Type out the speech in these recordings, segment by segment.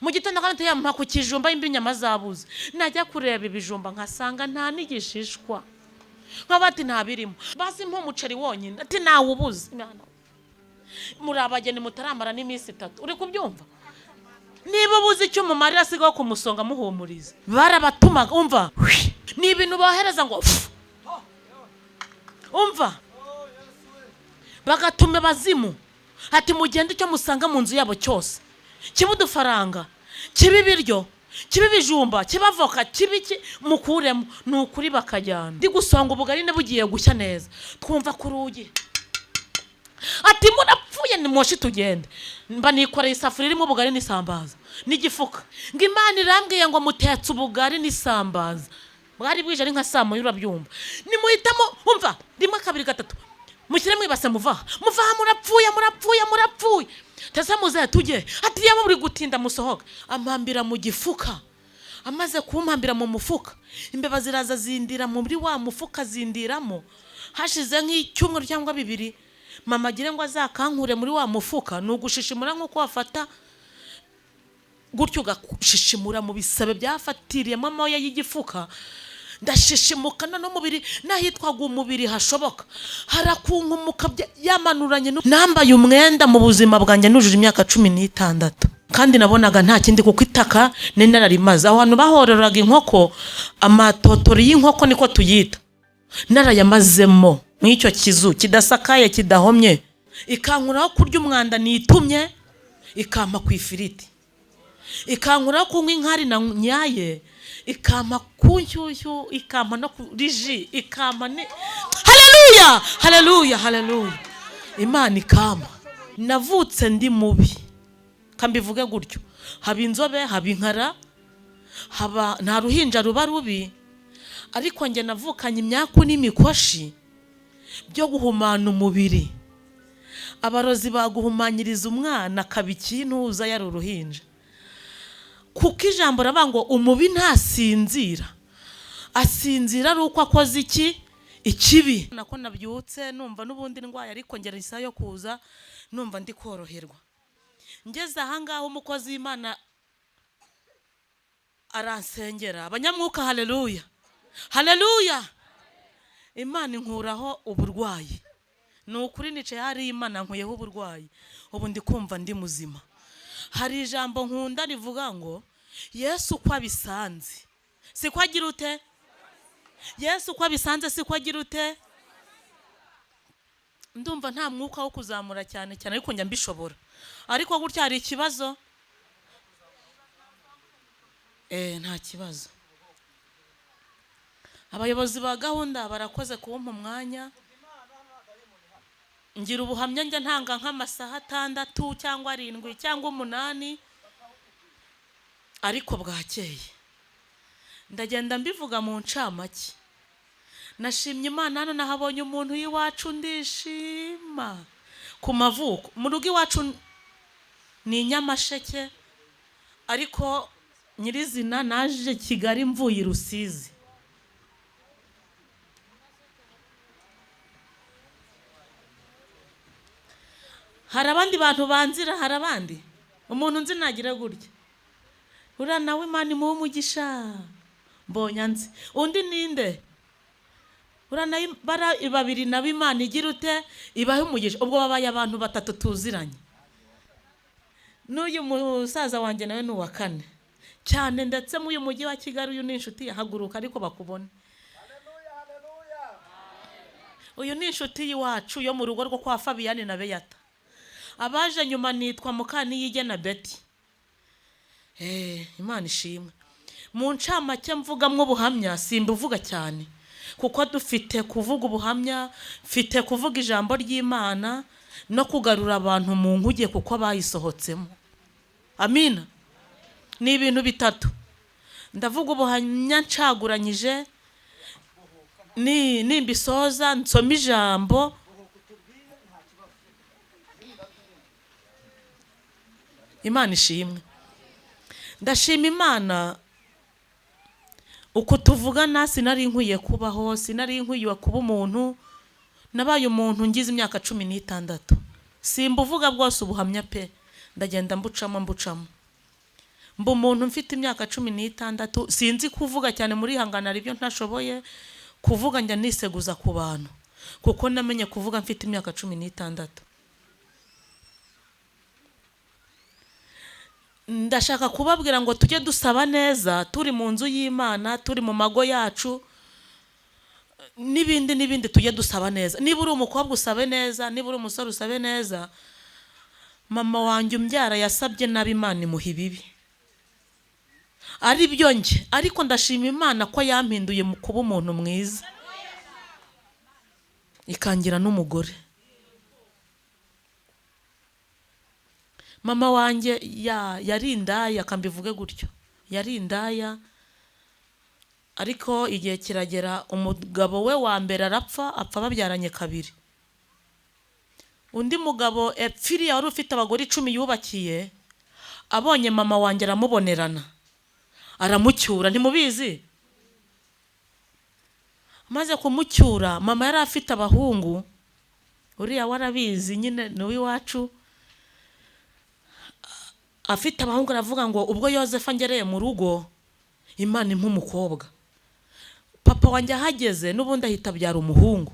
Mu gitondo kandi yampa ku kijumba imbi inyama zabuze, najya kureba ibijumba nkasanga nta n'igishishwa, nkaba ati nta birimo, basi mpa umuceri wonyine, ati nawubuze. Muri abageni mutaramara n'iminsi 3, uri kubyumva? Niba ubuze icyo umumarira asigaho kumusonga muhumuriza. Barabatumaga, umva ni ibintu bohereza ngo umva, bagatuma abazimu ati mugende icyo musanga mu nzu yabo cyose, kiba udufaranga, kiba ibiryo, kiba ibijumba, kiba avoka, kiba iki, mukuremo. Ni ukuri bakajyana. Ndi gusonga ubugari ne bugiye gushya neza, twumva ku rugi ati murapfuye ni moshi tugende. Mba nikoreye isafuriya irimo ubugari n'isambaza n'igifuka, ngo Imana irambwiye ngo mutetse ubugari n'isambaza. Bwari bwije ari nka saa moya, urabyumva. Nimuhitamo, umva, 1 2 3, mushyire mwibase, muvaha muvaha, murapfuye murapfuye murapfuye. Tese muze tujye, ati yaba muri gutinda musohoka. Ampambira mu gifuka, amaze kumpambira mu mufuka, imbeba ziraza zindira muri wa mufuka, zindiramo. Hashize nk'icyumweru cyangwa 2, mama agire ngo azakankure muri wa mufuka. Ni ugushishimura nk'uko wafata gutyo ugashishimura mu bisebe byafatiriyemo amoya y'igifuka. Ndashishimuka no mubiri nahitwaga umubiri hashoboka harakunkumuka yamanuranye. Nambaye umwenda mu buzima bwanjye nujuje imyaka 16, kandi nabonaga nta kindi kuko itaka ni nararimaze. Aho hantu bahoreraga inkoko, amatotori y'inkoko niko tuyita, narayamazemo mw'icyo kizu kidasakaye kidahomye. Ikankuraho kurya umwanda nitumye, ikampa ku ifiriti, ikankuraho kunywa inkari na nyaye, ikampa ku nshyushyu, ikampa no kuri ji, ikampa ni haleluya haleluya haleluya. Imana ikampa. Navutse ndi mubi, kambivuge gutyo, haba inzobe, haba inkara, haba nta ruhinja ruba rubi, ariko njye navukanye imyaku n'imikoshi byo guhumana umubiri. Abarozi baguhumanyiriza umwana akaba ikintuza yari uruhinja, kuko ijambo ravuga ngo umubi ntasinzira, asinzira ari uko akoze iki ikibi. Nako nabyutse numva n'ubundi ndwaye, ariko ngera isaha yo kuza numva ndi koroherwa. Ngeze aha ngaho umukozi w'Imana aransengera, abanyamwuka haleluya haleluya, Imana inkuraho uburwayi. Ni ukuri nicaye hari Imana nkuyeho uburwayi, ubu ndi kumva ndi muzima. Hari ijambo nkunda rivuga ngo Yesu uko abisanze siko agira ute, Yesu uko abisanze siko agira ute. Ndumva nta mwuka wo kuzamura cyane cyane, ariko njya mbishobora. Ariko gutya hari ikibazo? Nta kibazo. Abayobozi ba gahunda barakoze kumpa umwanya. Ngira ubuhamya njya ntanga nk'amasaha 6 cyangwa 7 cyangwa 8, ariko bwakeye ndagenda mbivuga mu ncamake. Nashimye Imana hano nahabonye umuntu y'iwacu ndishima ku mavuko. Mu rugo iwacu ni Nyamasheke, ariko nyirizina naje Kigali mvuye i Rusizi. Hari abandi bantu banzira, hari abandi umuntu nzi nagira gutya, uriya nawe Imana imuhe umugisha, mbonye anzi. Undi ninde? Uriya nawe bara babiri nabo Imana igira ute, ibahe umugisha. Ubwo babaye abantu 3 tuziranye. N'uyu musaza wanjye nawe ni uwa 4 cyane, ndetse mu uyu mujyi wa Kigali uyu ni inshuti yahaguruka ariko bakubone. Uyu ni inshuti y'iwacu yo mu rugo rwo kwa Fabian na Beata. Abaje nyuma nitwa Mukaniyigena Betty. Imana ishimwe. Mu ncamake mvugamwo ubuhamya simbuvuga cyane, kuko dufite kuvuga ubuhamya, mfite kuvuga ijambo ry'Imana no kugarura abantu mu nkuge kuko bayisohotsemo. Amina. Ni ibintu bitatu. Ndavuga ubuhamya ncaguranyije, nimbisoza nsoma ijambo. Imana ishimwe. Ndashima Imana uko tuvugana, sinari nkwiye kubaho, sinari nkwiye kuba umuntu. Nabaye umuntu ngize imyaka 16. Simbuvuga bwose ubuhamya pe, ndagenda mbucamo mbucamo. Mba umuntu mfite imyaka 16, sinzi kuvuga cyane, muri hangana hari ibyo ntashoboye kuvuga, njya niseguza ku bantu kuko namenye kuvuga mfite imyaka 16. Ndashaka kubabwira ngo tujye dusaba neza turi mu nzu y'Imana, turi mu mago yacu n'ibindi n'ibindi, tujye dusaba neza. Niba uri umukobwa usabe neza, niba uri umusore usabe neza. Mama wanjye umbyara yasabye nabi, Imana imuha ibibi, ari byo njye, ariko ndashima Imana ko yampinduye mu kuba umuntu mwiza, ikangira n'umugore. Mama wanjye yari indaya, akambivuge gutyo, yari indaya, ariko igihe kiragera umugabo we wa mbere arapfa, apfa babyaranye kabiri. Undi mugabo epfiriya wari ufite abagore 10 yubakiye, abonye mama wanjye aramubonerana, aramucyura, ntimubizi? Amaze kumucyura, mama yari afite abahungu, uriya warabizi nyine ni uw'iwacu, afite abahungu, aravuga ngo ubwo Yozefu angereye mu rugo, Imana impa umukobwa. Papa wanjye ahageze n'ubundi ahita abyara umuhungu,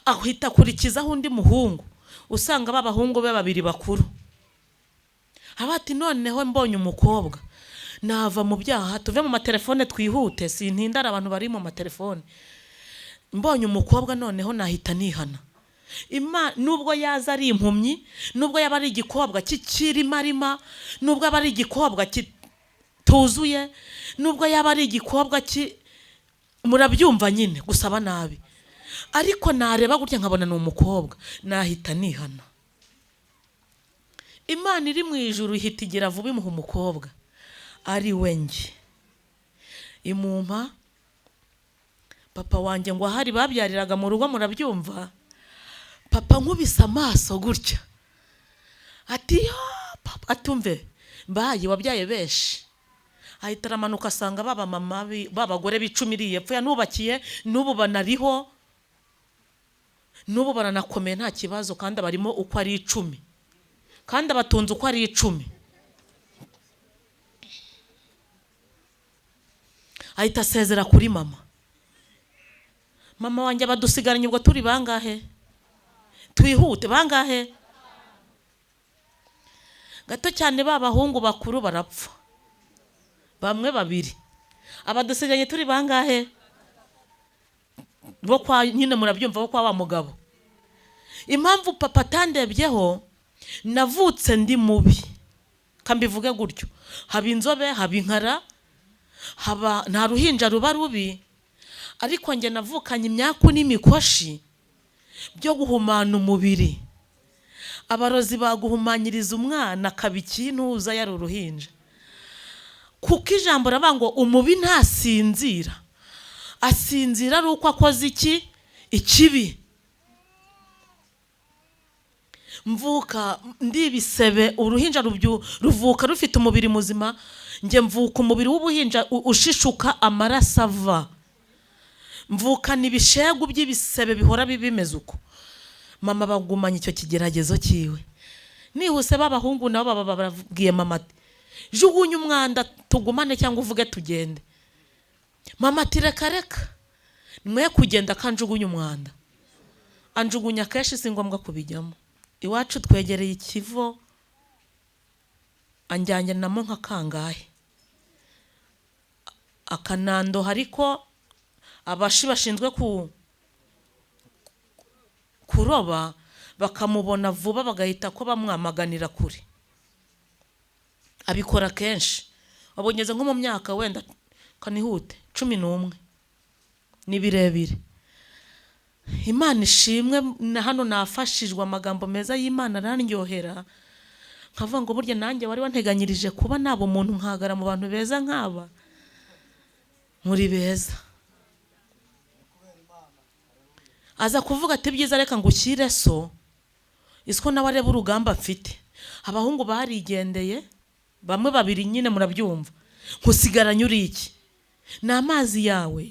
ahita akurikizaho undi muhungu, usanga ba bahungu be babiri bakuru. Aba ati noneho mbonye umukobwa nava mu byaha, tuve mu matelefone twihute, sintindara abantu bari mu matelefone. Mbonye umukobwa noneho nahita nihana. Nubwo yaza ari impumyi, nubwo yaba ari igikobwa kikirimarima, nubwo yaba ari igikobwa kituzuye, nubwo yaba ari igikobwa murabyumva nyine gusaba nabi, ariko nareba gutya nkabona ni umukobwa nahita nihana. Imana iri mu ijuru ihita igira vuba imuha umukobwa ari we njye, imumpa papa wanjye ngo ahari babyariraga mu rugo, murabyumva. Papa nkubise amaso gutya ati yo papa, atumve mbaye wabyaye benshi. Ahita aramanuka asanga baba mama b'abagore b'icumi iriya epfo yanubakiye, n'ubu banariho, n'ubu baranakomeye nta kibazo, kandi abarimo uko ari 10, kandi abatunze uko ari 10. Ahita asezera kuri mama. Mama wanjye abadusigaranye ubwo turi bangahe? Twihute bangahe? Gato cyane ba bahungu bakuru barapfa, bamwe babiri. Abadusigaranye turi bangahe? Bo kwa nyine murabyumva, bo kwa wa mugabo. Impamvu papa atandebyeho, navutse ndi mubi, kambivuge gutyo, haba inzobe, haba inkara, haba nta ruhinja ruba rubi, ariko njye navukanye imyaku n'imikoshi byo guhumana umubiri. Abarozi baguhumanyiriza umwana akaba ikintuza yari uruhinja, kuko ijambo ravuga ngo umubi ntasinzira, asinzira ari uko akoze iki? Ikibi. Mvuka ndi ibisebe, uruhinja ruvuka rufite umubiri muzima, njye mvuka umubiri w'ubuhinja ushishuka amaraso ava, mvukana ibishegu by'ibisebe bihora bimeze uko. Mama bagumanye icyo kigeragezo cyiwe. Nihuse b'abahungu nabo baba barabwiye mama ati jugunya umwanda tugumane cyangwa uvuge tugende. Mama ati reka reka, mwe kugenda kanjugunya umwanda. Anjugunya kenshi si ngombwa kubijyamo. Iwacu twegereye ikivo, anjyanye namo nka kangahe akanando, hariko abashi bashinzwe kuroba bakamubona vuba bagahita ko bamwamaganira kure. Abikora kenshi, abongeze nko mu myaka wenda kanihute 11, ni birebire. Imana ishimwe, na hano nafashijwe amagambo meza y'Imana arandyohera, nkavuga ngo burya nanjye wari wanteganyirije kuba nabo umuntu nkagara mu bantu beza nk'aba, muri beza. Aza kuvuga ati byiza reka ngushyire so, isiko nawe areba urugamba mfite. Abahungu barigendeye bamwe babiri nyine murabyumva, nkusigaranye uri iki? Ni amazi yawe,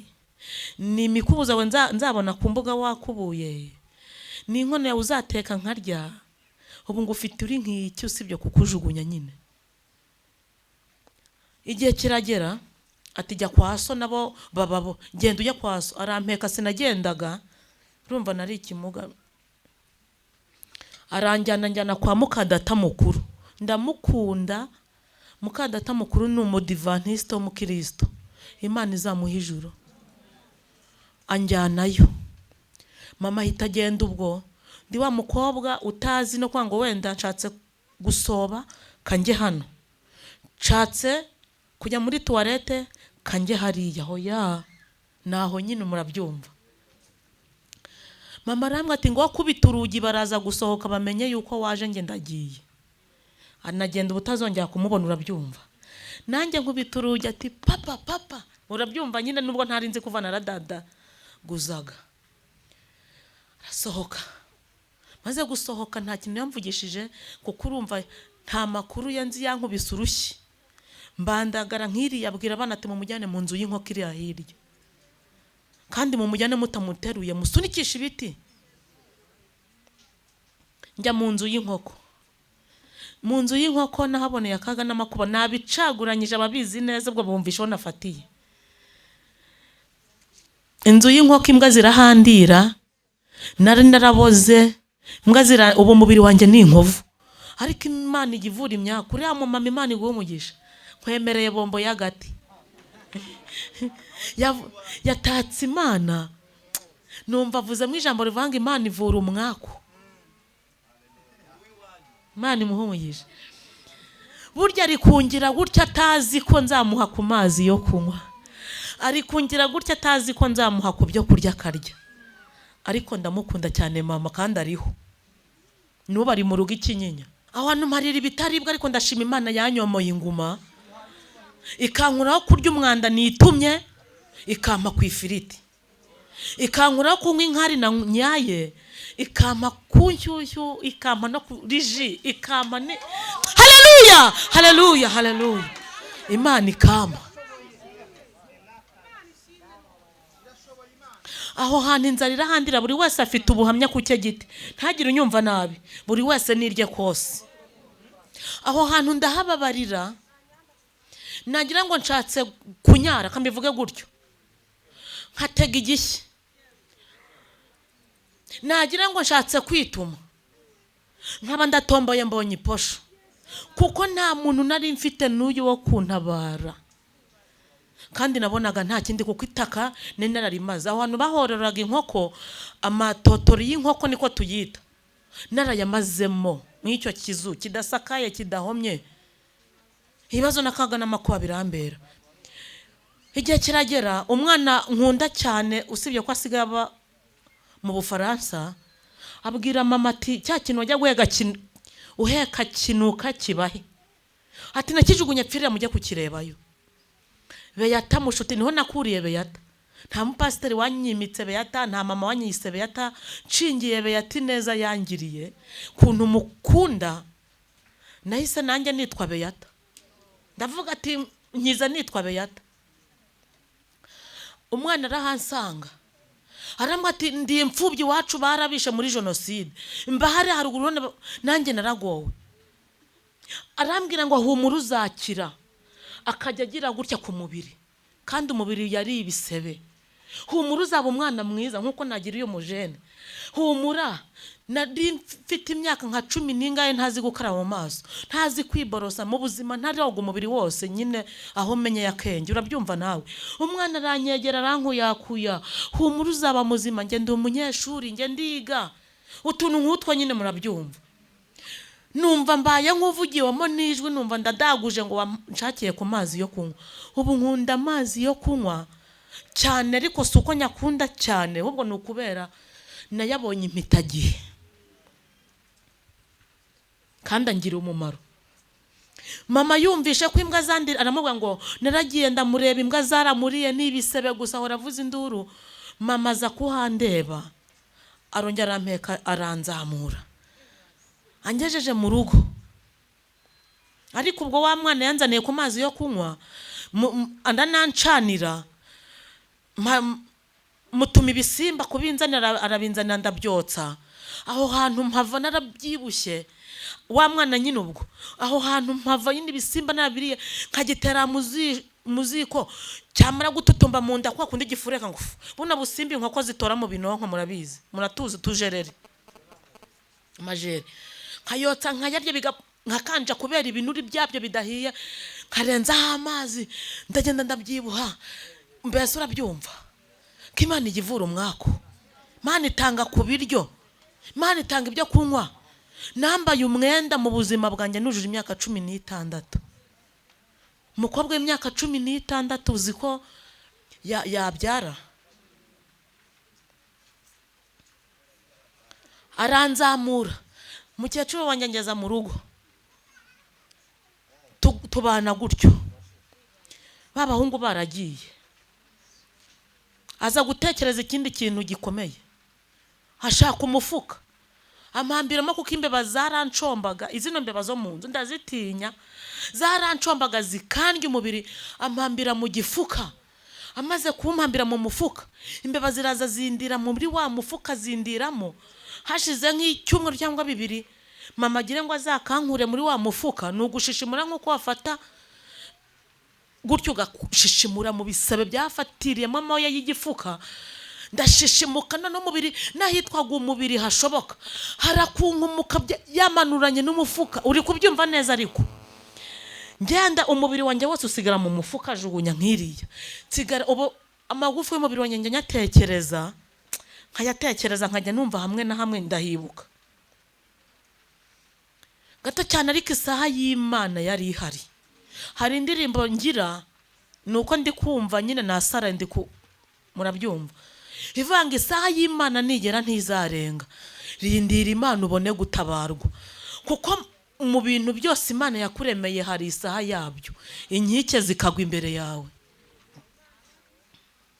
ni imikubuzo yawe nzabona ku mbuga wakubuye, ni inkono yawe uzateka nkarya, ubu ngufite uri nk'iki usibye kukujugunya nyine. Igihe kiragera ati jya kwa so, nabo bababo, genda ujya kwa so. Arampeka, sinagendaga, urumva nari ikimuga. Aranjyana, njyana kwa mukadata mukuru. Ndamukunda mukadata mukuru, ni umudivantiste w'umukristo, Imana izamuha ijuru. Anjyanayo, mama ahita agenda. Ubwo ndi wa mukobwa utazi no kwanga, wenda nshatse gusoba kanjye hano, nshatse kujya muri toilette kanjye hariya, hoya naho nyine murabyumva. Mama arambwira ati ngo kubita urugi, baraza gusohoka bamenye yuko waje, njye ndagiye. Anagenda ubutazongera kumubona, urabyumva. Nanjye nkubita urugi, ati papa, papa, urabyumva nyine, nubwo ntari nzi kuva naradada guzaga. Arasohoka. Maze gusohoka nta kintu yamvugishije, kuko urumva nta makuru ye nzi. Yankubise urushyi mbandagara nk'iriya, abwira abana ati mumujyane mu nzu y'inkoko iriya hirya, kandi mumujyane mutamuteruye, musunikishe ibiti. Njya mu nzu y'inkoko. Mu nzu y'inkoko nahaboneye akaga n'amakuba. Nabicaguranyije, ababizi neza ubwo bumvishe aho nafatiye. Inzu y'inkoko imbwa zirahandira, nari naraboze, imbwa zira, ubu umubiri wanjye ni inkovu. Ariko Imana ijya ivura imyaka. Uriya mumama, Imana iguha umugisha, nkwemereye bombo y'agati. Yatatse Imana, numva avuzemo ijambo rivanga Imana ivura umwaku. Imana imuha umugisha. Burya ari kungira gutya atazi ko nzamuha ku mazi yo kunywa, ari kungira gutya atazi ko nzamuha ku byo kurya akarya. Ariko ndamukunda cyane mama, kandi ariho n'ubu ari mu rugo ikinyinya. Aho hantu mparira ibitaribwa, ariko ndashima Imana yanyomoye inguma, ikankuraho kurya umwanda nitumye, ikampa ku ifiriti, ikankuraho kunywa inkari na nyaye, ikampa ku nshyushyu, ikampa no kuri ji, ikampa ni haleluya, haleluya, haleluya. Imana ikampa. Aho hantu inzara irahandira, buri wese afite ubuhamya ku cye giti, ntagire unyumva nabi, buri wese nirye kose. Aho hantu ndahababarira, nagira ngo nshatse kunyara, kambivuge gutyo, nkatega igishyi, nagira ngo nshatse kwituma, nkaba ndatomboye mbonye iposho, kuko nta muntu nari mfite n'uyu wo kuntabara. Kandi nabonaga nta kindi, kuko itaka nari nararimaze. Aho hantu bahoreraga inkoko, amatotori y'inkoko niko tuyita, narayamazemo mw'icyo kizu kidasakaye kidahomye. Ibibazo n'akaga n'amakuba birambera. Igihe kiragera, umwana nkunda cyane, usibye ko asigaye aba mu Bufaransa, abwira mama ati cya kintu wajya guheka uheka kinuka kibahe, ati nakijugunye pfirira mujye kukirebayo. Beyata mushuti, niho nakuriye Beyata. Nta mupasiteri wanyimitse Beyata, nta mama wanyise Beyata, nshingiye Beyata ineza yangiriye kuntu mukunda, nahise nanjye nitwa Beyata. Ndavuga ati nkiza nitwa Beyata. Umwana arahansanga, arambwira ati ndi imfubyi, iwacu barabishe muri jenoside, mbahari haruguru nanjye naragowe. Arambwira ngo humura uzakira, akajya agira gutya ku mubiri, kandi umubiri yari ibisebe. Humura uzaba umwana mwiza nkuko nagira uyu mujene. Humura, nari mfite imyaka nka 10 n'ingahe, ntazi gukaraba mu maso, ntazi kwiborosa mu buzima, ntaroga umubiri wose nyine, aho menye yakenge, urabyumva nawe. Umwana aranyegera arankuyakuya, humura uzaba muzima, njye ndi umunyeshuri, njye ndiga utuntu nk'utwo nyine murabyumva. Numva mbaye nk'uvugiwemo n'ijwi, numva ndadaguje ngo wanshakiye ku mazi yo kunywa. Ubu nkunda amazi yo kunywa cyane, ariko si uko nyakunda cyane, ahubwo ni ukubera nayabonye impitagihe kandi angira umumaro. Mama yumvishe ko imbwa zandira, aramubwira ngo naragiye ndamureba, imbwa zaramuriye n'ibisebe gusa, ahora avuza induru. Mama aza kuhandeba, arongera arampeka, aranzamura, angejeje mu rugo. Ariko ubwo wa mwana yanzaniye ku mazi yo kunywa, andanancanira, mutuma ibisimba kubinzanira, arabinzanira ndabyotsa. Aho hantu mpava narabyibushye, wa mwana nyine ubwo aho hantu mpava nyine ibisimba nabiriye, nkagitera mu ziko, cyamara gututumba mu nda kwa kundi gifureka ngo fu. Buno busimba inkoko zitora mu binonko murabizi, muratuzi tujerere amajeri, nkayotsa nkayarya nkakanja kubera ibinuri byabyo bidahiye, nkarenzaho amazi, ndagenda ndabyibuha. Mbese urabyumva ko Imana ijya ivura umwaku, Imana itanga ku biryo, Imana itanga ibyo kunywa. Nambaye umwenda mu buzima bwanjye nujuje imyaka 16. Umukobwa w'imyaka 16 uzi ko yabyara? Aranzamura mukecuru wanjye angeza mu rugo, tubana gutyo, ba bahungu baragiye. Aza gutekereza ikindi kintu gikomeye, ashaka umufuka ampambiramo, kuko imbeba zarancombaga, izino mbeba zo mu nzu ndazitinya, zarancombaga zikandya umubiri. Ampambira mu gifuka, amaze kumpambira mu mufuka, imbeba ziraza zindira muri wa mufuka, zindiramo. Hashize nk'icyumweru cyangwa 2, mama agire ngo azakankure muri wa mufuka, ni ugushishimura nk'uko wafata gutyo ugashishimura mu bisebe byafatiriyemo amoya y'igifuka. Ndashishimuka n'umubiri, n'ahitwaga umubiri hashoboka harakunkumuka, yamanuranye n'umufuka. Uri kubyumva neza? Ariko ngenda umubiri wanjye wose usigara mu mufuka, ajugunya nk'iriya nsigara. Ubu amagufa y'umubiri wanjye njya nyatekereza, nkayatekereza, nkajya numva hamwe na hamwe ndahibuka gato cyane. Ariko isaha y'Imana yari ihari. Hari indirimbo ngira ni uko ndi kumva nyine nasara ndi ku, murabyumva, ivanga isaha y'Imana nigera ntizarenga, rindira Imana ubone gutabarwa. Kuko mu bintu byose Imana yakuremeye hari isaha yabyo, inkike zikagwa imbere yawe.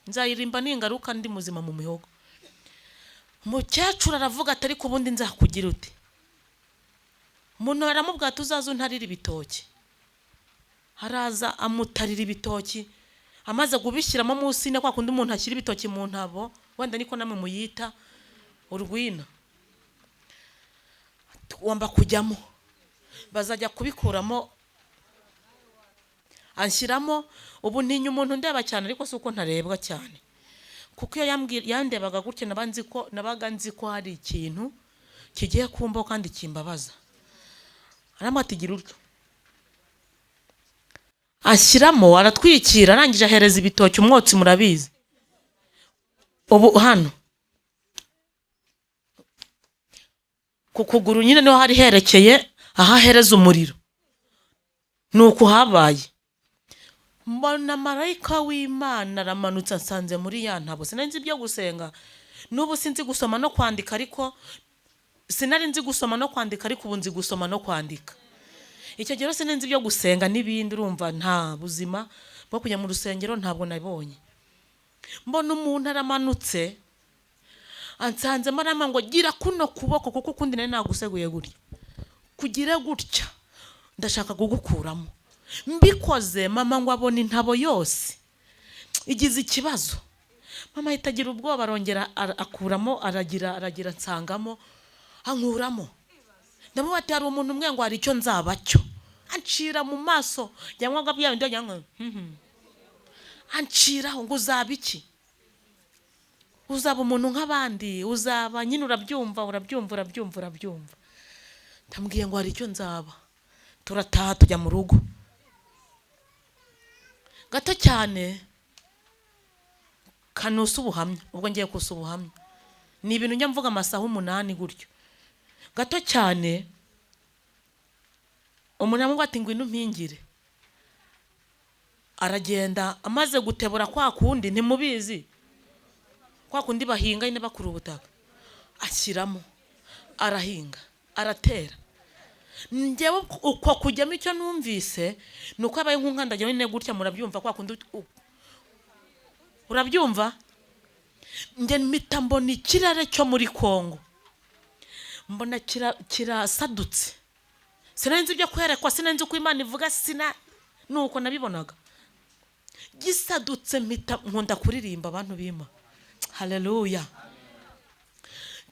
Nzayirimba ningaruka ndi muzima mu mihogo. Umukecuru aravuga ati ariko ubundi nzakugira ute? Umuntu aramubwira ati uzaze untarire ibitoki. Haraza amutarira ibitoki, amaze kubishyiramo munsi na kwa kundi umuntu ashyira ibitoki mu ntabo, wenda niko namwe muyita urwina, tugomba kujyamo, bazajya kubikuramo, anshyiramo. Ubu ntinya umuntu ndeba cyane, ariko si uko ntarebwa cyane, kuko iyo yandebaga gutya nabaga nzi ko hari ikintu kigiye kumbaho kandi kimbabaza. Aramubwira ati gira utyo, ashyiramo aratwikira, arangije ahereza ibitoki umwotsi, murabizi. Ubu hano ku kuguru nyine niho hari herekeye aho ahereza umuriro, ni uku habaye. Mbona marayika w'Imana aramanutse ansanze muri ya ntabo. Sinari nzi ibyo gusenga, n'ubu sinzi gusoma no kwandika, ariko sinari nzi gusoma no kwandika, ariko ubu nzi gusoma no kwandika. Icyo gihe sinari nzi ibyo gusenga n'ibindi, urumva nta buzima bwo kujya mu rusengero ntabwo nabonye. Mbona umuntu aramanutse ansanzemo, arambwira ngo gira kuno kuboko, kuko ukundi nari naguseguye gutya, kugira gutya ndashaka kugukuramo. Mbikoze mama ngo abone intabo yose igize ikibazo. Mama ahita agira ubwoba, arongera akuramo, aragira nsangamo, ankuramo. Ndamubwira ati hari umuntu umwe ngo hari icyo nzaba cyo, ancira mu maso, yanywaga bya bindi yanywa, anciraho ngo uzaba iki? Uzaba umuntu nk'abandi, uzaba nyine, urabyumva urabyumva urabyumva urabyumva. Ndamubwiye ngo hari icyo nzaba. Turataha tujya mu rugo gato cyane, kanusa ubuhamya. Ubwo ngiye kusa ubuhamya, ni ibintu njya mvuga amasaha 8 gutyo. Gato cyane umuntu aramubwira ati ngwino umpingire. Aragenda, amaze gutebura kwa kundi ntimubizi, kwa kundi bahinga nyine bakura ubutaka, ashyiramo, arahinga, aratera. Njyewe uko kujyamo icyo numvise ni uko abaye nk'unkandagira nyine gutya, murabyumva kwa kundi urabyumva. Njye mpita mbona ikirere cyo muri Kongo, mbona kirasadutse. Sinari nzi ibyo kwerekwa, sinari nzi uko Imana ivuga, sina nuko nabibonaga gisadutse. Mpita nkunda kuririmba abantu bima haleluya.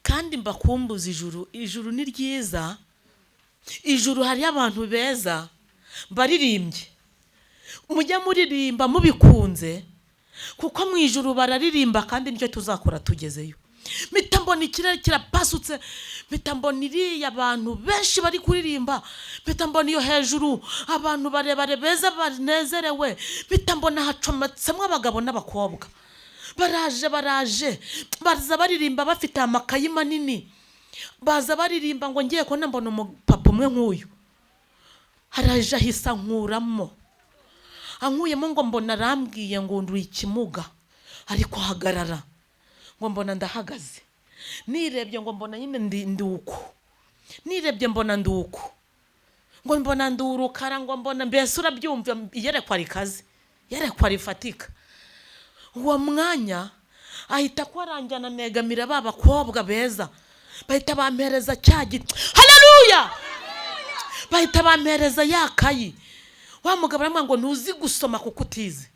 Kandi mbakumbuza ijuru, ijuru ni ryiza, ijuru hariyo abantu beza baririmbye. Mujye muririmba mubikunze, kuko mu ijuru bararirimba, kandi nicyo tuzakora tugezeyo. Mpita mbona ikirere kirapasutse, mpita mbona iriya abantu benshi bari kuririmba, mpita mbona iyo hejuru abantu barebare beza banezerewe, mpita mbona hacometsemo abagabo n'abakobwa baraje, baraje baza baririmba bafite amakayi manini, baza baririmba. Ngo ngiye kubona mbona umupapa umwe nk'uyu haraje, ahisa nkuramo, ankuyemo, ngo mbona arambwiye ngo nduri ikimuga ariko hagarara. Ngo mbona ndahagaze, nirebye ngo mbona nyine ndi uku, nirebye mbona ndi uku, ngo mbona ndi urukara, ngo mbona mbese urabyumva, iyerekwa rikaze, iyerekwa rifatika. Uwo mwanya ahita ko aranjyana, negamira ba bakobwa beza, bahita bampereza cya giti. Haleluya! Bahita bampereza ya kayi. Wa mugabo aramubwira ngo ntuzi gusoma kuko utize,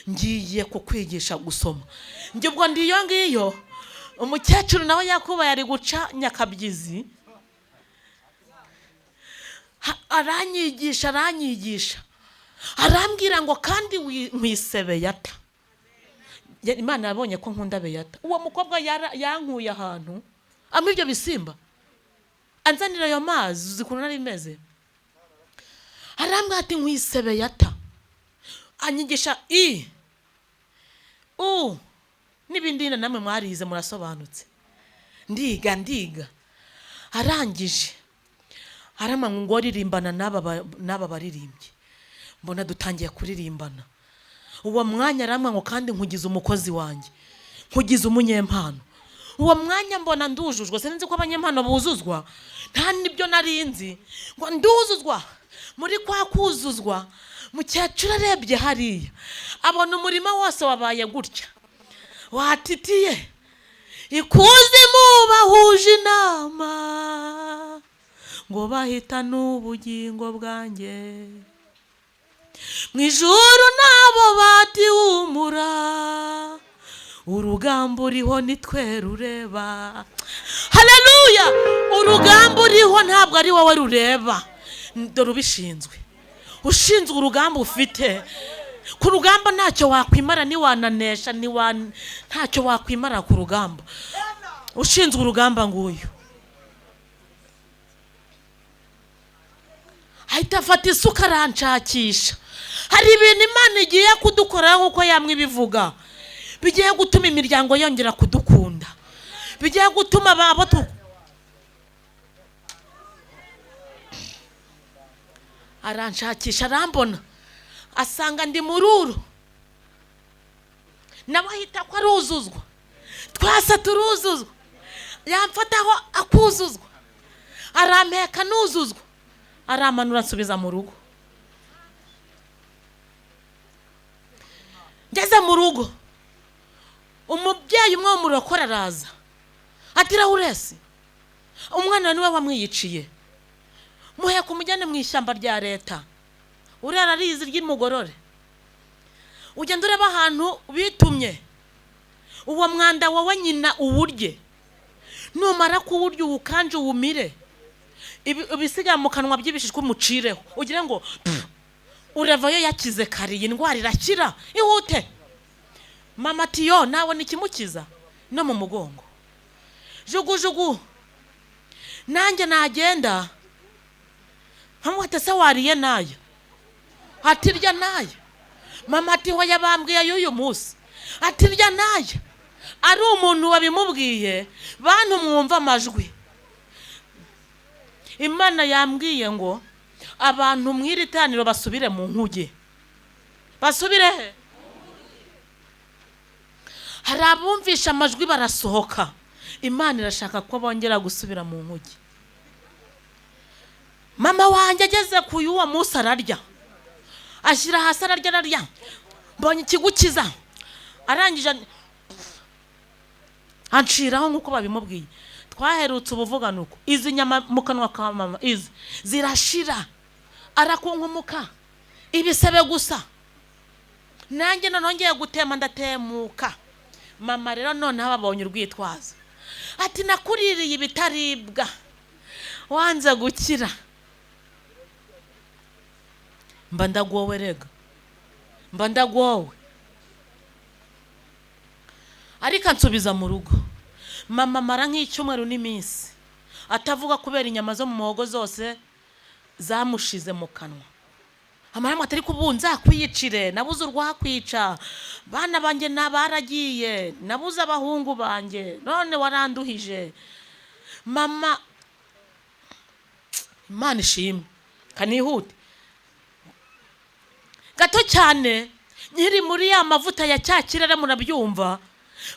ngiye kukwigisha gusoma. Njye ubwo ndi iyo ngiyo, umukecuru nawe yakubaye ari guca nyakabyizi, aranyigisha, aranyigisha, arambwira ngo kandi nkwise Beyata. Imana yabonye ko nkunda Beyata. Uwo mukobwa yankuye ahantu ampa ibyo bisimba, anzanira ayo mazi, uzi ukuntu nari meze. Arambwira ati nkwise Beyata, anyigisha i u n'ibindi nyine namwe mwarize murasobanutse. Ndiga, ndiga, arangije arama ngo ririmbana n'aba baririmbyi. Mbona dutangiye kuririmbana. Uwo mwanya aramwa ngo kandi nkugize umukozi wanjye, nkugize umunyempano. Uwo mwanya mbona ndujujwe, sinzi ko abanyempano buzuzwa, nta nibyo narinzi, ngo nduzuzwa. Muri kwa kuzuzwa, mukecuru arebye hariya abona umurima wose wabaye gutya, watitiye. Ikuzimu bahuje inama ngo bahitane ubugingo bwanjye, mu ijuru nabo batihumura, urugamba uriho nitwe rureba. Haleluya! Urugamba uriho ntabwo ari wowe rureba, dore ubishinzwe, ushinzwe urugamba ufite. Ku rugamba ntacyo wakwimara, ntiwananesha, ntacyo wakwimara ku rugamba. Ushinzwe urugamba nguyu ahita afata isuka aranshakisha. Hari ibintu Imana igiye kudukorera nk'uko yamwe ibivuga, bigiye gutuma imiryango yongera kudukunda, bigiye gutuma abo tu aranshakisha, arambona, asanga ndi mururu, nawe ahita ko aruzuzwa, twasa turuzuzwa, yamfataho akuzuzwa, arampeka nuzuzwa, aramanura ansubiza mu rugo. Ngeze mu rugo, umubyeyi umwe w'umurokore araza ati Rawuresi, umwana niwe wamwiyiciye, muheka umujyane mu ishyamba rya leta, uriya ararizi ry'umugorore, ugenda ureba ahantu bitumye uwo mwanda wowe nyina uwurye, numara kuwurya uwukanje uwumire, ibisigaye mu kanwa by'ibishishwa umucireho, ugire ngo uravayo yakize kare, iyi ndwara irakira ihute. Mama ati yo nawe nikimukiza no mu mugongo, jugujugu nanjye nagenda nkamwate se wariye nayo, ati rya nayo. Mama ati ho yabambwiye y'uyu munsi, ati rya nayo. Ari umuntu wabimubwiye, bantu mwumva amajwi. Imana yambwiye ngo abantu mw'iri teraniro basubire mu nkuge, basubire he? Hari abumvisha amajwi barasohoka, Imana irashaka ko bongera gusubira mu nkuge. Mama wanjye ageze ku y'uwo munsi ararya, ashyira hasi ararya, ararya, mbonye ikigukiza, arangije anciraho nk'uko babimubwiye. Twaherutse ubuvugano uko izi nyama mu kanwa ka mama izi zirashira, arakunkumuka ibisebe gusa. Nanjye none nongeye gutema ndatemuka. Mama rero noneho ababonye urwitwazo, Ati nakuririye ibitaribwa, wanze gukira. Mba ndagowe rega, mba ndagowe. Ariko ansubiza mu rugo. Mama amara nk'icyumweru n'iminsi atavuga kubera inyama zo mu muhogo zose zamushize mu kanwa. Amara atari kubunza kwiyicire, nabuze urwakwica, bana banjye nabaragiye, nabuze abahungu banjye, none waranduhije. Mama, Imana ishimwe, kanihute gato cyane, nkiri muri ya mavuta ya cya kirere murabyumva,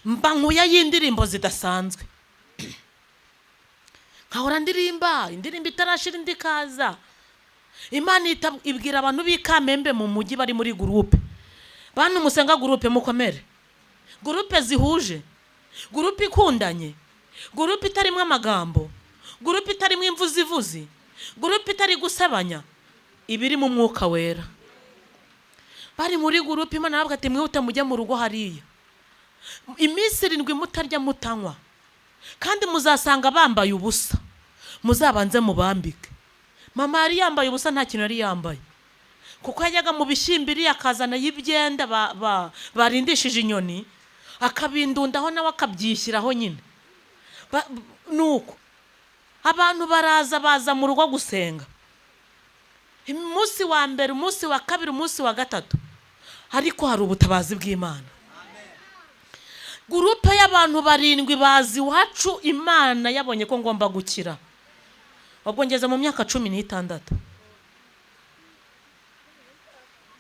mba nkuya y'indirimbo zidasanzwe. Nkahora ndirimba indirimbo itarashira indi ikaza. Imana ibwira abantu b'ikamembe mu mujyi bari muri groupe, bantu musenga groupe mukomere, groupe zihuje, groupe ikundanye, groupe itarimo amagambo, groupe itarimo imvuzivuzi, groupe itari gusebanya, ibiri mu mwuka wera. Bari muri groupe, Imana aravuga ati mwihute mujye mu rugo hariya, iminsi 7 mutarya mutanywa, kandi muzasanga bambaye ubusa, muzabanze mubambike. Mama yari yambaye ubusa, nta kintu yari yambaye, kuko yajyaga mu bishyimbo akazana y'ibyenda barindishije inyoni, akabindundaho nawe akabyishyiraho nyine. Nuko abantu baraza, baza mu rugo gusenga. Umunsi wa mbere, umunsi wa kabiri, umunsi wa gatatu, ariko hari ubutabazi bw'Imana. Gurupe y'abantu 7 bazi iwacu, Imana yabonye ko ngomba gukira. Ubwo ngeze mu myaka 16,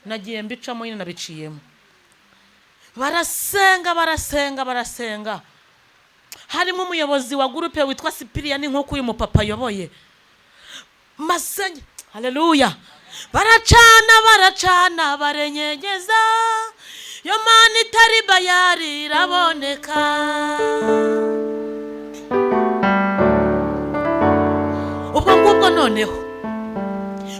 nagiye mbicamo nyine, nabiciyemo. Barasenga, barasenga, barasenga. Harimo umuyobozi wa gurupe witwa Sipiriyani, nk'uko uyu mupapa ayoboye. Masenge, haleluya. Baracana, baracana, barenyegeza, yo mana itari bayari iraboneka. Ubwo ngubwo noneho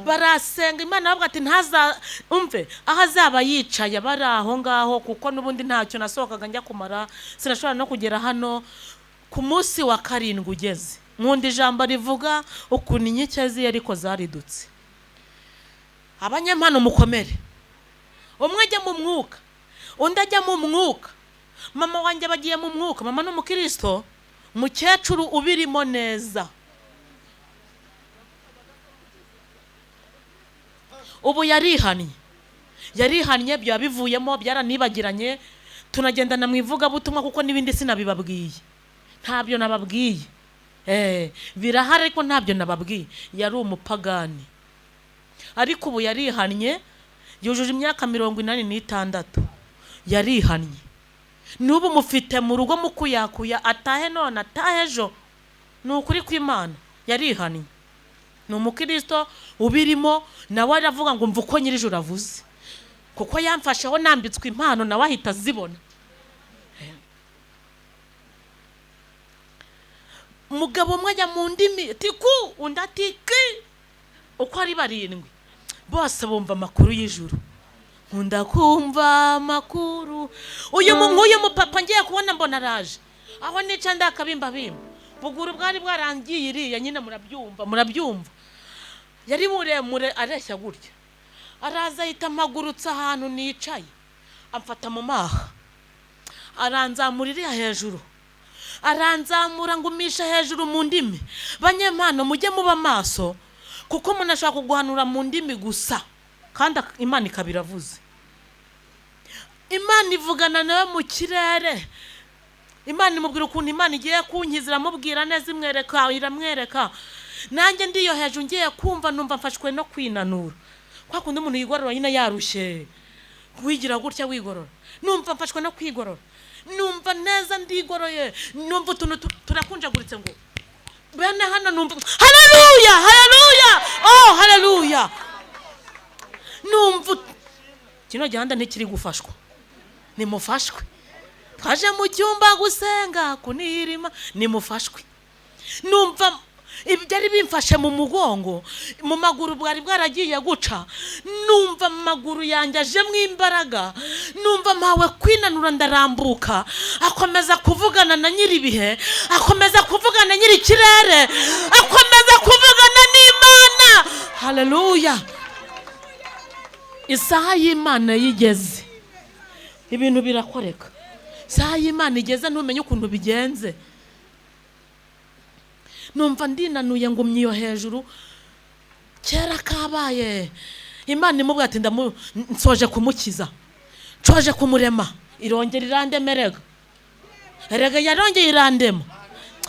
barasenga, Imana aravuga ati ntaza umve aho azaba yicaye bari aho ngaho, kuko n'ubundi ntacyo nasohokaga njya kumara, sinashobora no kugera hano. Ku munsi wa 7 ugeze, nkunda ijambo rivuga ukuntu inkike z'i Yeriko zaridutse. Abanyempano mukomere, umwe ajya mu mwuka, undi ajya mu mwuka. Mama wanjye bagiye mu mwuka, mama ni umukristo, umukecuru ubirimo neza. Ubu yarihannye, yarihannye, byaba bivuyemo, byaranibagiranye, tunagendana mu ivugabutumwa kuko n'ibindi sinabibabwiye, ntabyo nababwiye. Birahari ariko ntabyo nababwiye. Yari umupagani, ariko ubu yarihannye, yujuje imyaka 86, yarihannye. N'ubu mufite mu rugo mukuyakuya, atahe none atahe ejo, ni ukuri kw'Imana, yarihannye. Ni umukristo ubirimo, nawe aravuga ngo mva uko nyir'ijuru avuze, kuko yamfasheho nambitswe impano, nawe ahita azibona. Umugabo umwe ajya mu ndimi ati ku, undi ati ki, uko ari 7 bose bumva amakuru y'ijuru. Nkunda kumva amakuru. Uyu nk'uyu mupapa ngiye kubona mbona araje, aho nica ndakabimba bimba, buguru bwari bwarangiye iriya nyine, murabyumva, murabyumva. Yari muremure areshya gutya, araza ahita ampagurutsa ahantu nicaye, amfata mu maha, aranzamura iriya hejuru, aranzamura ngumisha hejuru mu ndimi. Banyempano mujye muba maso, kuko umuntu ashobora kuguhanura mu ndimi gusa, kandi Imana ikabiravuze. Imana ivugana nawe mu kirere, Imana imubwira ukuntu Imana igiye kunkiza, iramubwira neza, imwereka, iramwereka. Nanjye ndiyo hejuru ngiye kumva, numva mfashwe no kwinanura, kwa kundi umuntu yigorora nyine yarushye, wigira gutya wigorora, numva mfashwe no kwigorora, numva neza ndigoroye, numva utuntu turakunjaguritse ngo bene hano, numva haleluya, haleluya, oh haleluya. Numva kino gihanda ntikiri gufashwa, nimufashwe. Twaje mu cyumba gusenga kunirima, nimufashwe. Numva Ibyari bimfashe mu mugongo, mu maguru bwari bwaragiye guca, numva amaguru yanjye ajemo imbaraga, numva mpawe kwinanura ndarambuka. Akomeza kuvugana na nyiribihe, akomeza kuvugana nyiri ikirere, akomeza kuvugana n'Imana. Haleluya. Isaha y'Imana yigeze ibintu birakoreka. Isaha y'Imana igeze ntumenye ukuntu bigenze. Numva ndinanuye ngumye iyo hejuru. Kera kabaye Imana imubwira ati nsoje kumukiza, nsoje kumurema, irongera irandemerega. Erega yarongeye irandema.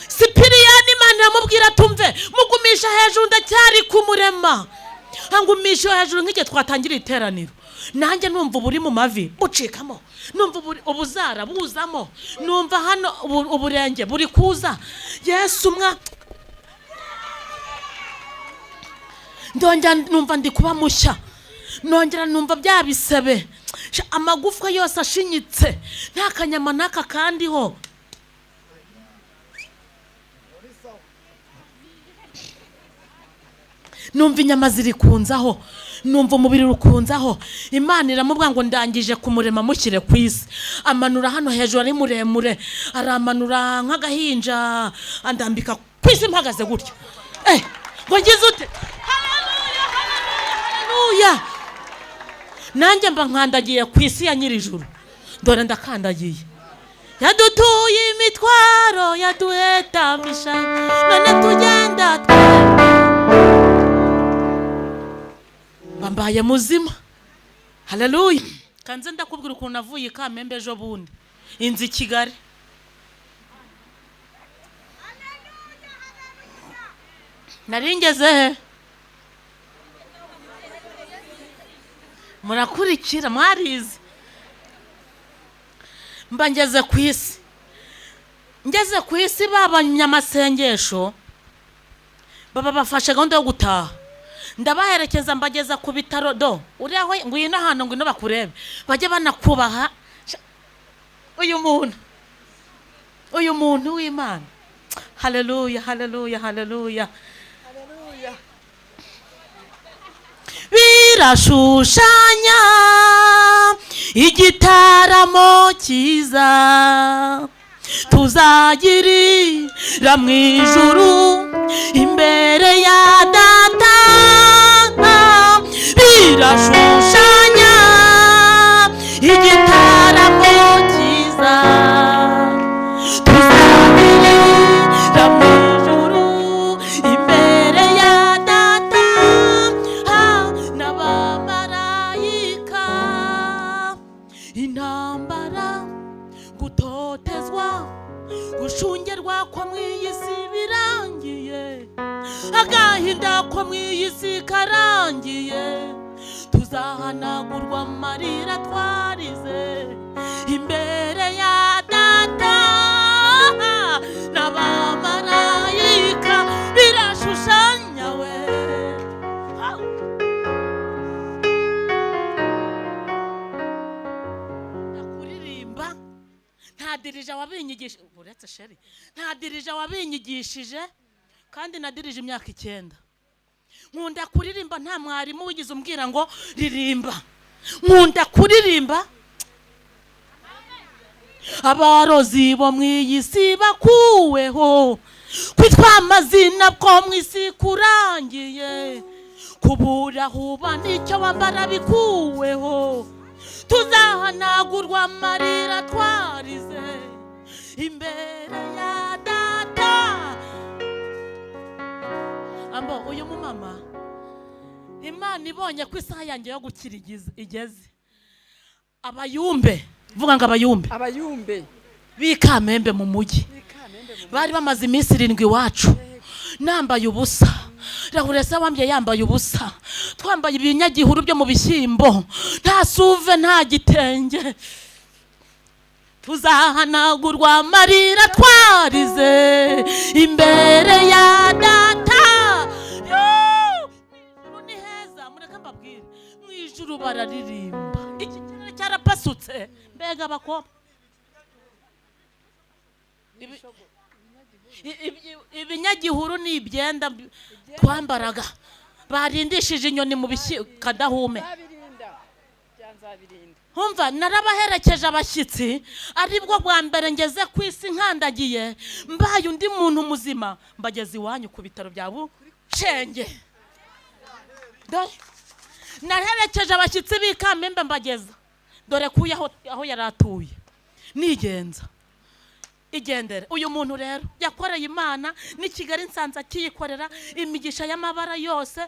Sipiriyani Imana iramubwira tumve mugumisha hejuru ndacyari kumurema. Angumisha hejuru nk'igihe twatangira iteraniro, nanjye numva uburi mu mavi bucikamo, numva ubuzara buzamo, numva hano uburenge buri kuza. Yesu mwa ndongera numva ndi kuba mushya, nongera numva bya bisebe, amagufwa yose ashinyitse, nta kanyama n'aka kandiho. Numva inyama ziri kunzaho, numva umubiri ukunzaho. Imana iramubwira ngo ndangije kumurema mushyire ku isi. Amanura hano hejuru ari muremure, aramanura nk'agahinja, andambika ku isi mpagaze gutyo. Ngo ngize ute? Haleluya, haleluya, haleluya. Nanjye mba nkandagiye ku isi ya nyirijuru, dore ndakandagiye. Yadutuye imitwaro, yaduhetamisha, none tugenda bambaye muzima. Haleluya. Kanze ndakubwira ukuntu navuye i Kamembe ejo bundi inzu i Kigali. Naringeze he? Murakurikira mwarize. Mba ngeze ku isi, ngeze ku isi babanyamasengesho baba bafashe gahunda yo gutaha. Ndabaherekeza mbageza ku bitaro. Do uri aho ngwino hano, ngwino bakurebe, bajye banakubaha. Uyu muntu w'Imana. Haleluya, haleluya, haleluya. Birashushanya igitaramo cyiza tuzagirira mu ijuru imbere ya Data. Birashushanya igitaramo cyiza tuzagirira mu ijuru imbere ya Data n'abamarayika. Intambara, gutotezwa, gushungerwa ko mu iyi si birangiye, agahinda ko mu iyi si karangiye, tuzahanagurwa amarira twarize imbere ya Data n'abamarayika. Birashushanya we. Ndakuririmba nta dirija wabinyigishije, uretse sheri, nta dirija wabinyigishije, kandi nadirije imyaka 9. Nkunda kuririmba nta mwarimu wigeze umbwira ngo ririmba. Nkunda kuririmba. Abarozi bo mu iyi si bakuweho, kwitwa amazina ko mu isi kurangiye, kubura huba nicyo wambara bikuweho, tuzahanagurwa amarira twarize imbere ya Data. Ambo uyu mumama Imana ibonye ko isaha yanjye yo gukira igeze, abayumbe, vuga ngo abayumbe, abayumbe b'ikamembe mu mujyi bari bamaze iminsi 7 iwacu, nambaye ubusa, Rahuresa wambye yambaye ubusa, twambaye ibinyagihuru byo mu bishyimbo, nta suve nta gitenge, tuzahanagurwa amarira twarize imbere ya Data. Mu ijuru ni heza, mureke mbabwire, mu ijuru bararirimba. Iki kirere cyarapasutse, mbega abakobwa. Ibinyagihuru ni ibyenda twambaraga barindishije inyoni mu kadahume. Umva, narabaherekeje abashyitsi, aribwo bwa mbere ngeze ku isi nkandagiye mbaye undi muntu muzima, mbageze iwanyu ku bitaro bya Bushenge. Dore naherekeje abashyitsi b'ikamembe mbageza dore kuya aho yari atuye, nigenza igendere. Uyu muntu rero yakoreye Imana ni Kigali nsanze akiyikorera imigisha y'amabara yose.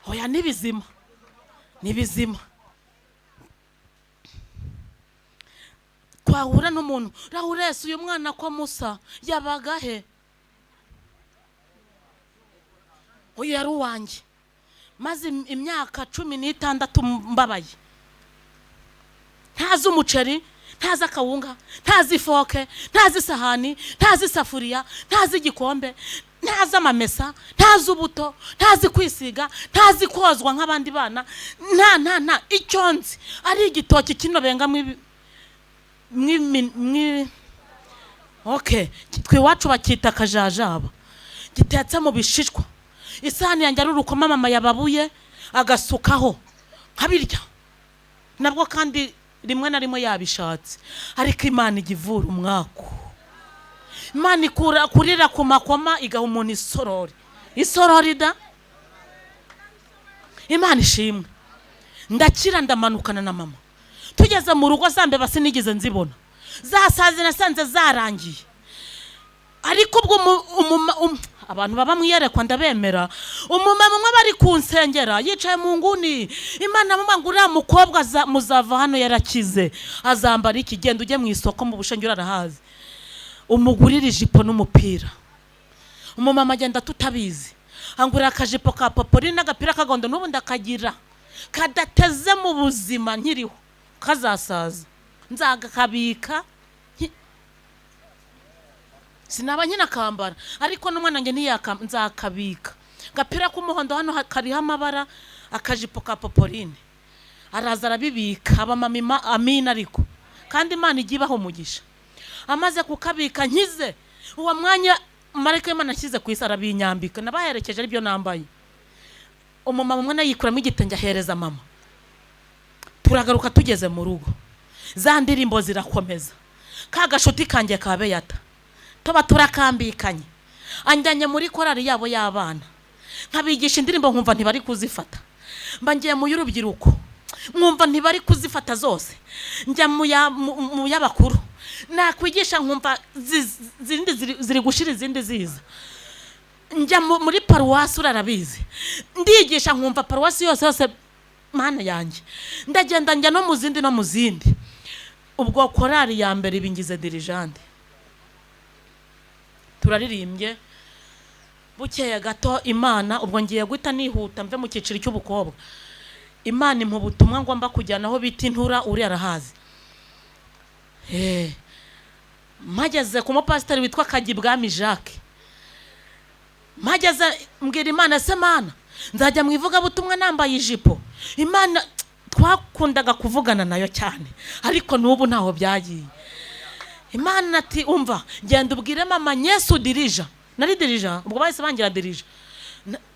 Oya, nibizima nibizima. Twahura n'umuntu Lauresi, uyu mwana ko Musa yabaga he? Uyu yari uwanjye, maze imyaka 16 mbabaye, ntazi umuceri, ntazi akawunga, ntazi ifoke, ntazi isahani, ntazi isafuriya, ntazi igikombe, ntazi amamesa, ntazi ubuto, ntazi kwisiga, ntazi kozwa nk'abandi bana, nta nta nta icyo nzi ari igitoki kino benga mwi okay, twe iwacu bakita akajajaba, gitetse mu bishishwa. Isahani yanjye ari urukoma mama yababuye agasukaho nkabirya, nabwo kandi rimwe na rimwe yabishatse. Ariko Imana igivura umwaku, Imana ikura kurira ku makoma igaha umuntu isorori, isorori da. Imana ishimwe. Ndakira ndamanukana na mama, tugeze mu rugo za mbeba sinigeze nzibona, zasaze nasanze zarangiye. Ariko ubwo abantu baba mwiyerekwa ndabemera, umumama umwe bari kunsengera yicaye mu nguni, Imana mama ngo uriya mukobwa muzava hano yarakize, azambara iki? Genda ujye mu isoko mu Bushenge urarahazi, umugurire ijipo n'umupira. Umumama agenda tutabizi, angurira akajipo ka popori n'agapira kagondo, n'ubu ndakagira kadateze mu buzima nkiriho, kazasaza nzagakabika, sinaba nkinakambara, ariko n'umwana wanjye ntiyakambara, nzakabika. Gapira k'umuhondo hano kariho amabara, akajipo ka poporine, araza arabibika, abamama amina. Ariko kandi Imana ijya ibaha umugisha. Amaze kukabika nkize uwo mwanya marayika w'Imana ashyize ku isi arabinyambika, nabaherekeje aribyo nambaye. Umumama umwe nayikuramo igitenge ahereza mama. Turagaruka tugeze mu rugo, za ndirimbo zirakomeza, ka gashuti kanjye ka Beyata tuba turakambikanye, anjyanye muri korari yabo y'abana, nkabigisha indirimbo nkumva ntibari kuzifata, mba ngiye mu y'urubyiruko nkumva ntibari kuzifata zose, njya mu y'abakuru nakwigisha nkumva zindi ziri gushira izindi ziza, njya muri paruwasi urarabizi, ndigisha nkumva paruwasi yose yose mana yanjye, ndagenda njya no mu zindi no mu zindi. Ubwo korari ya mbere ibingize dirijande, turaririmbye bukeye gato Imana, ubwo ngiye guhita nihuta mve mu cyiciro cy'ubukobwa, Imana impa ubutumwa ngomba kujyana aho bita Intura, uri arahazi. Mpageze ku mupasiteri witwa Kagibwami Jacques, mpageze mbwira Imana, se Mana nzajya mu ivugabutumwa nambaye ijipo? Imana twakundaga kuvugana nayo cyane, ariko n'ubu ntaho byagiye. Imana ati umva, genda ubwire mama Nyesu dirija, nari dirija ubwo bahise bangira dirija,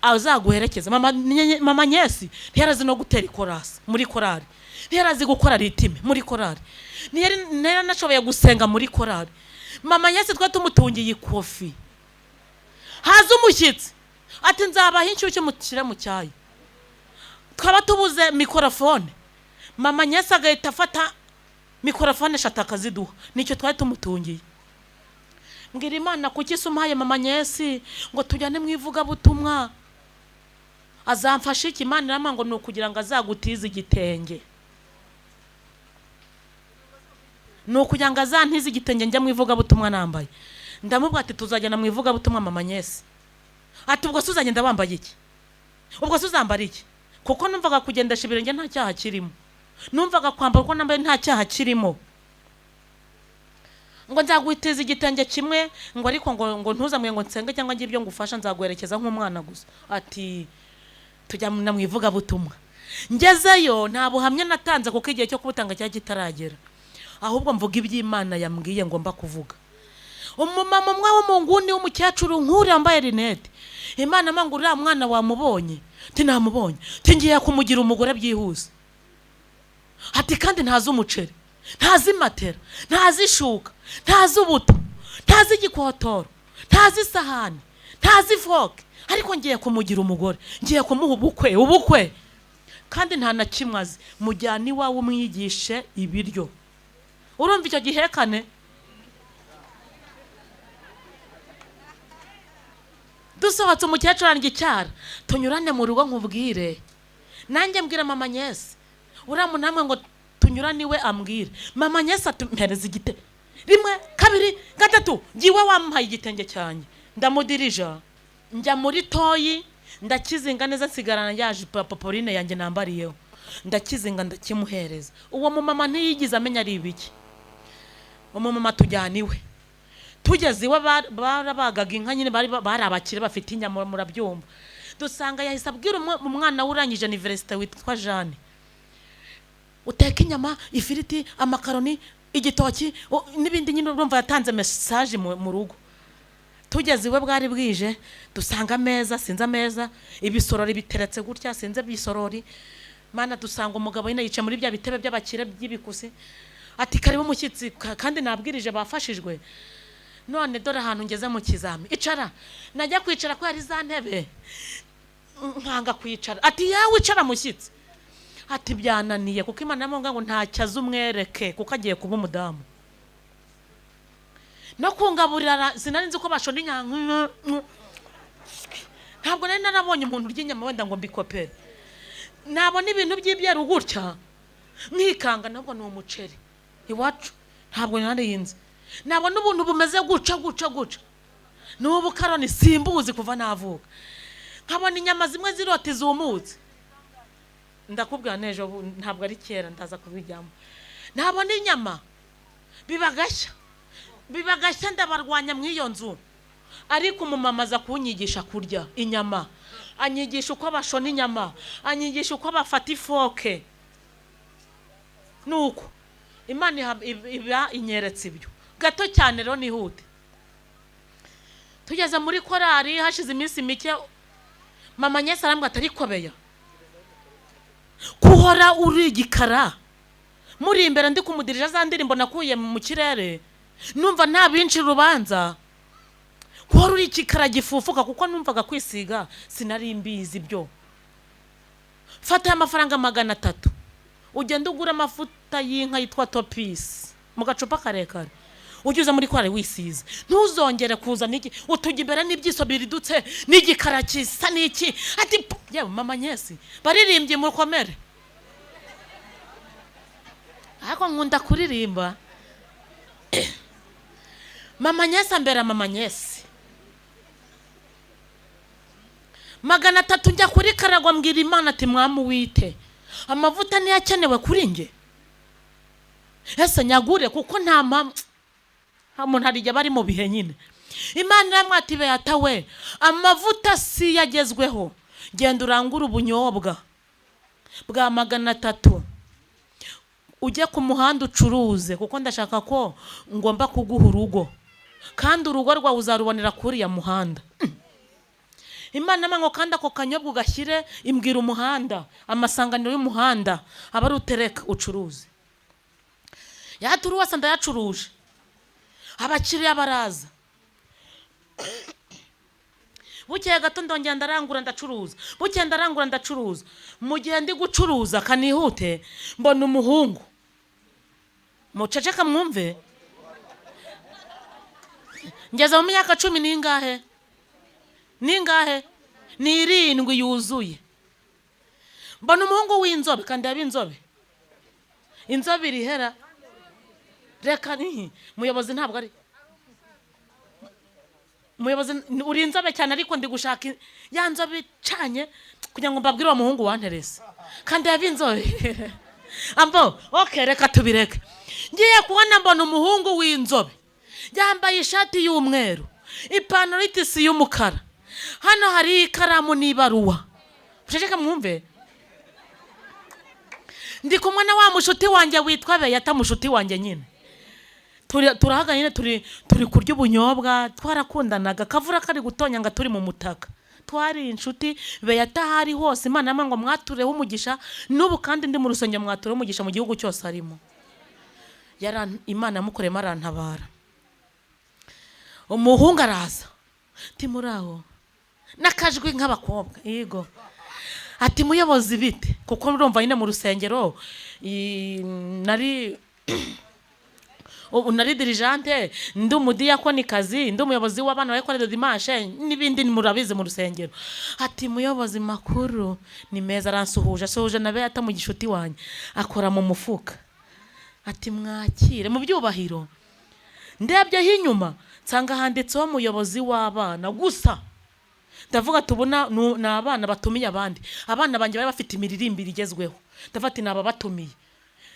azaguherekeza. Mama Nyesi ntiyarazi no gutera ikorasi muri korari, ntiyarazi gukora ritime muri korari, ntiyari gusenga muri korari. Mama Nyesi twa tumutungiye ikofi, haza umushyitsi ati nzabaha inshyushyu mushyire mu cyayi, twaba tubuze mikorofone, mama Nyesi agahita afata mikorofone eshatu akaziduha, nicyo twari tumutungiye. Mbwira Imana, kuki se umpaye mama Nyesi ngo tujyane mu ivugabutumwa, azamfasha iki? Imana irampa ngo ni ukugira ngo azagutize igitenge, ni ukugira ngo azantize igitenge njya mu ivugabutumwa nambaye. Ndamubwira ati tuzajyana mu ivugabutumwa mama Nyesi. Ati ubwo se uzagenda wambaye iki? Ubwo se uzambara iki? Kuko numvaga kugendesha ibirenge nta cyaha kirimo, numvaga kwambara uko nambaye nta cyaha kirimo. Ngo nzaguhitiza igitenge kimwe, ngo ariko ngo ntuzamwe ngo nsenge cyangwa ngire ibyo ngufasha, nzaguherekeza nk'umwana gusa. Ati tujya mu ivugabutumwa. Ngezeyo nta buhamya natanze kuko igihe cyo kubutanga cyari kitaragera. Ahubwo mvuga iby'Imana yambwiye ngomba kuvuga. Umumama umwe w'umunguni w'umukecuru nk'uri yambaye rinete, Imana amanga uriya mwana wamubonye? Ati namubonye. Ati ngiye kumugira umugore byihuse. Ati kandi ntazi umuceri, ntazi matera, ntazi ishuka, ntazi ubuto, ntazi igikotoro, ntazi isahani, ntazi foke, ariko ngiye kumugira umugore, ngiye kumuha ubukwe, ubukwe. Kandi nta na kimwe azi. Mujyane iwawe umwigishe ibiryo. Urumva icyo gihekane? Dusohotse umukecuru arandya icyara, tunyurane mu rugo nkubwire. Nanjye mbwira mama Nyesi, uriya munamwe ngo tunyurane iwe ambwire. Mama Nyesi atumpereza igite rimwe, kabiri, gatatu, ngiwe wampaye igitenge cyanjye. Ndamudirija njya muri toyi, ndakizinga neza, nsigarana yaje papaporine yanjye nambariyeho, ndakizinga ndakimuhereza. Uwo mumama ntiyigize amenya ari ibiki. Umumama tujyana iwe. Tugeze iwe barabagaga inka nyine, bari abakire bafite inyama, murabyumva. Dusanga yahise abwira umwana urangije universite witwa Jeanne, uteka inyama, ifiriti, amakaroni, igitoki n'ibindi nyine. Urumva yatanze message mu rugo. Tugeze iwe bwari bwije, dusanga ameza, sinze ameza, ibisorori biteretse gutya, sinze ibisorori. Mana, dusanga umugabo nyine yicaye muri bya bitebe by'abakire by'ibikusi, ati karibu umushyitsi, kandi nabwirije bafashijwe. None dore ahantu ngeze mu kizami, icara. Najya kwicara ko hari za ntebe, nkanga kwicara. Ati yawe icara mushyitsi. Ati byananiye, kuko Imana yamubwiye ngo ntacyo azumwereke, kuko agiye kuba umudamu. No kungaburira sinari nzi ko bashona inyama, ntabwo nari narabonye umuntu urya inyama wenda ngo mbikopere. Nabona ibintu by'ibyeru gutya nkikanga, nabwo ni umuceri iwacu ntabwo nari nzi. Nabona ubuntu bumeze guca guca guca, n'ubu karoni simbuzi kuva navuka. Nkabona inyama zimwe zirota izumutse, ndakubwira n'ejo ntabwo ari kera ndaza kubijyamo. Nabona inyama bibagashya bibagashya, ndabarwanya mu iyo nzu. Ariko umumama aza kunyigisha kurya inyama, anyigisha uko bashona inyama, anyigisha uko bafata ifoke. Nuko Imana iba inyeretse ibyo gato cyane. Rero nihute, tugeze muri korari hashize iminsi mike, mama Nyesi arambwira ati ariko beya kuhora uri igikara muri imbere ndi kumudirija za ndirimbo nakuye mu kirere, numva nta binshi urubanza, kuhora uri igikara gifufuka, kuko numvaga kwisiga sinari mbizi ibyo. Fata amafaranga 300 ugende ugura amavuta y'inka yitwa Topisi mu gacupa karekare, ujye uza muri korari wisize, ntuzongere kuza n'iki utujya imbere n'ibyiso biridutse n'igikara kisa n'iki. Ati yewe mama Nyesi, baririmbye mukomere, ariko nkunda kuririmba. Mama Nyesi ambera mama Nyesi. 300 njya kuri Karagwa, mbwira Imana ati mwamu wite, amavuta niyo akenewe kuri nge, ese nyagure, kuko nta mpamvu umuntu hari igihe bari mu bihe nyine. Imana iramwati Beata we, amavuta si yagezweho, genda urangure ubunyobwa bwa 300 ujye ku muhanda ucuruze, kuko ndashaka ko ngomba kuguha urugo, kandi urugo rwawe uzarubonera kuri ya muhanda. Imana ngo kandi ako kanyobwa ugashyire, imbwira umuhanda, amasanganiro y'umuhanda aba ari utereka ucuruze. Yaturuwasa ndayacuruje, abakiriya baraza. Bukeye gato ndongera ndarangura ndacuruza, bukeye ndarangura ndacuruza. Mu gihe ndi gucuruza kanihute, mbona umuhungu, muceceka mwumve, ngeze mu myaka 10 n'ingahe n'ingahe, ni 7 yuzuye. Mbona umuhungu w'inzobe, kandi yaba inzobe, inzobe irihera. Reka nihi muyobozi, ntabwo ari muyobozi, uri inzobe cyane, ariko ndi gushaka ya nzobe icanye kugira ngo mbabwire uwo muhungu wanterese, kandi yaba inzobe. Ambo okay, reka tubireke. Ngiye kubona mbona umuhungu w'inzobe yambaye ishati y'umweru, ipantaro y'itisi y'umukara, hano hari ikaramu n'ibaruwa. Muceceke mwumve. Ndi kumwe na wa mushuti wanjye witwa Beyata, mushuti wanjye nyine. Turahaga nyine, turi kurya ubunyobwa, twarakundanaga, kavura kari gutonya nga turi mu mutaka. Twari inshuti, Beyata ahari hose Imana yamwe ngo mwatureho umugisha, n'ubu kandi ndi mu rusengero mwatureho umugisha mu gihugu cyose arimo. Imana yamukoreyemo arantabara. Umuhungu araza, ati muraho, n'akajwi nk'abakobwa, yego. Ati muyobozi bite, kuko urumva nyine mu rusengero nari ubu nari dirigeante, ndi umudiyakonikazi, ndi umuyobozi w'abana ba Ecole de Dimanche n'ibindi murabizi mu rusengero. Ati muyobozi makuru ni meza, aransuhuje, asuhuje na Beata mu gishuti wanjye, akora mu mufuka. Ati mwakire mu byubahiro. Ndebyeho inyuma nsanga handitseho umuyobozi w'abana gusa. Ndavuga tubona ni abana batumiye abandi. Abana banjye bari bafite imiririmbire igezweho. Ndavuga ati naba batumiye.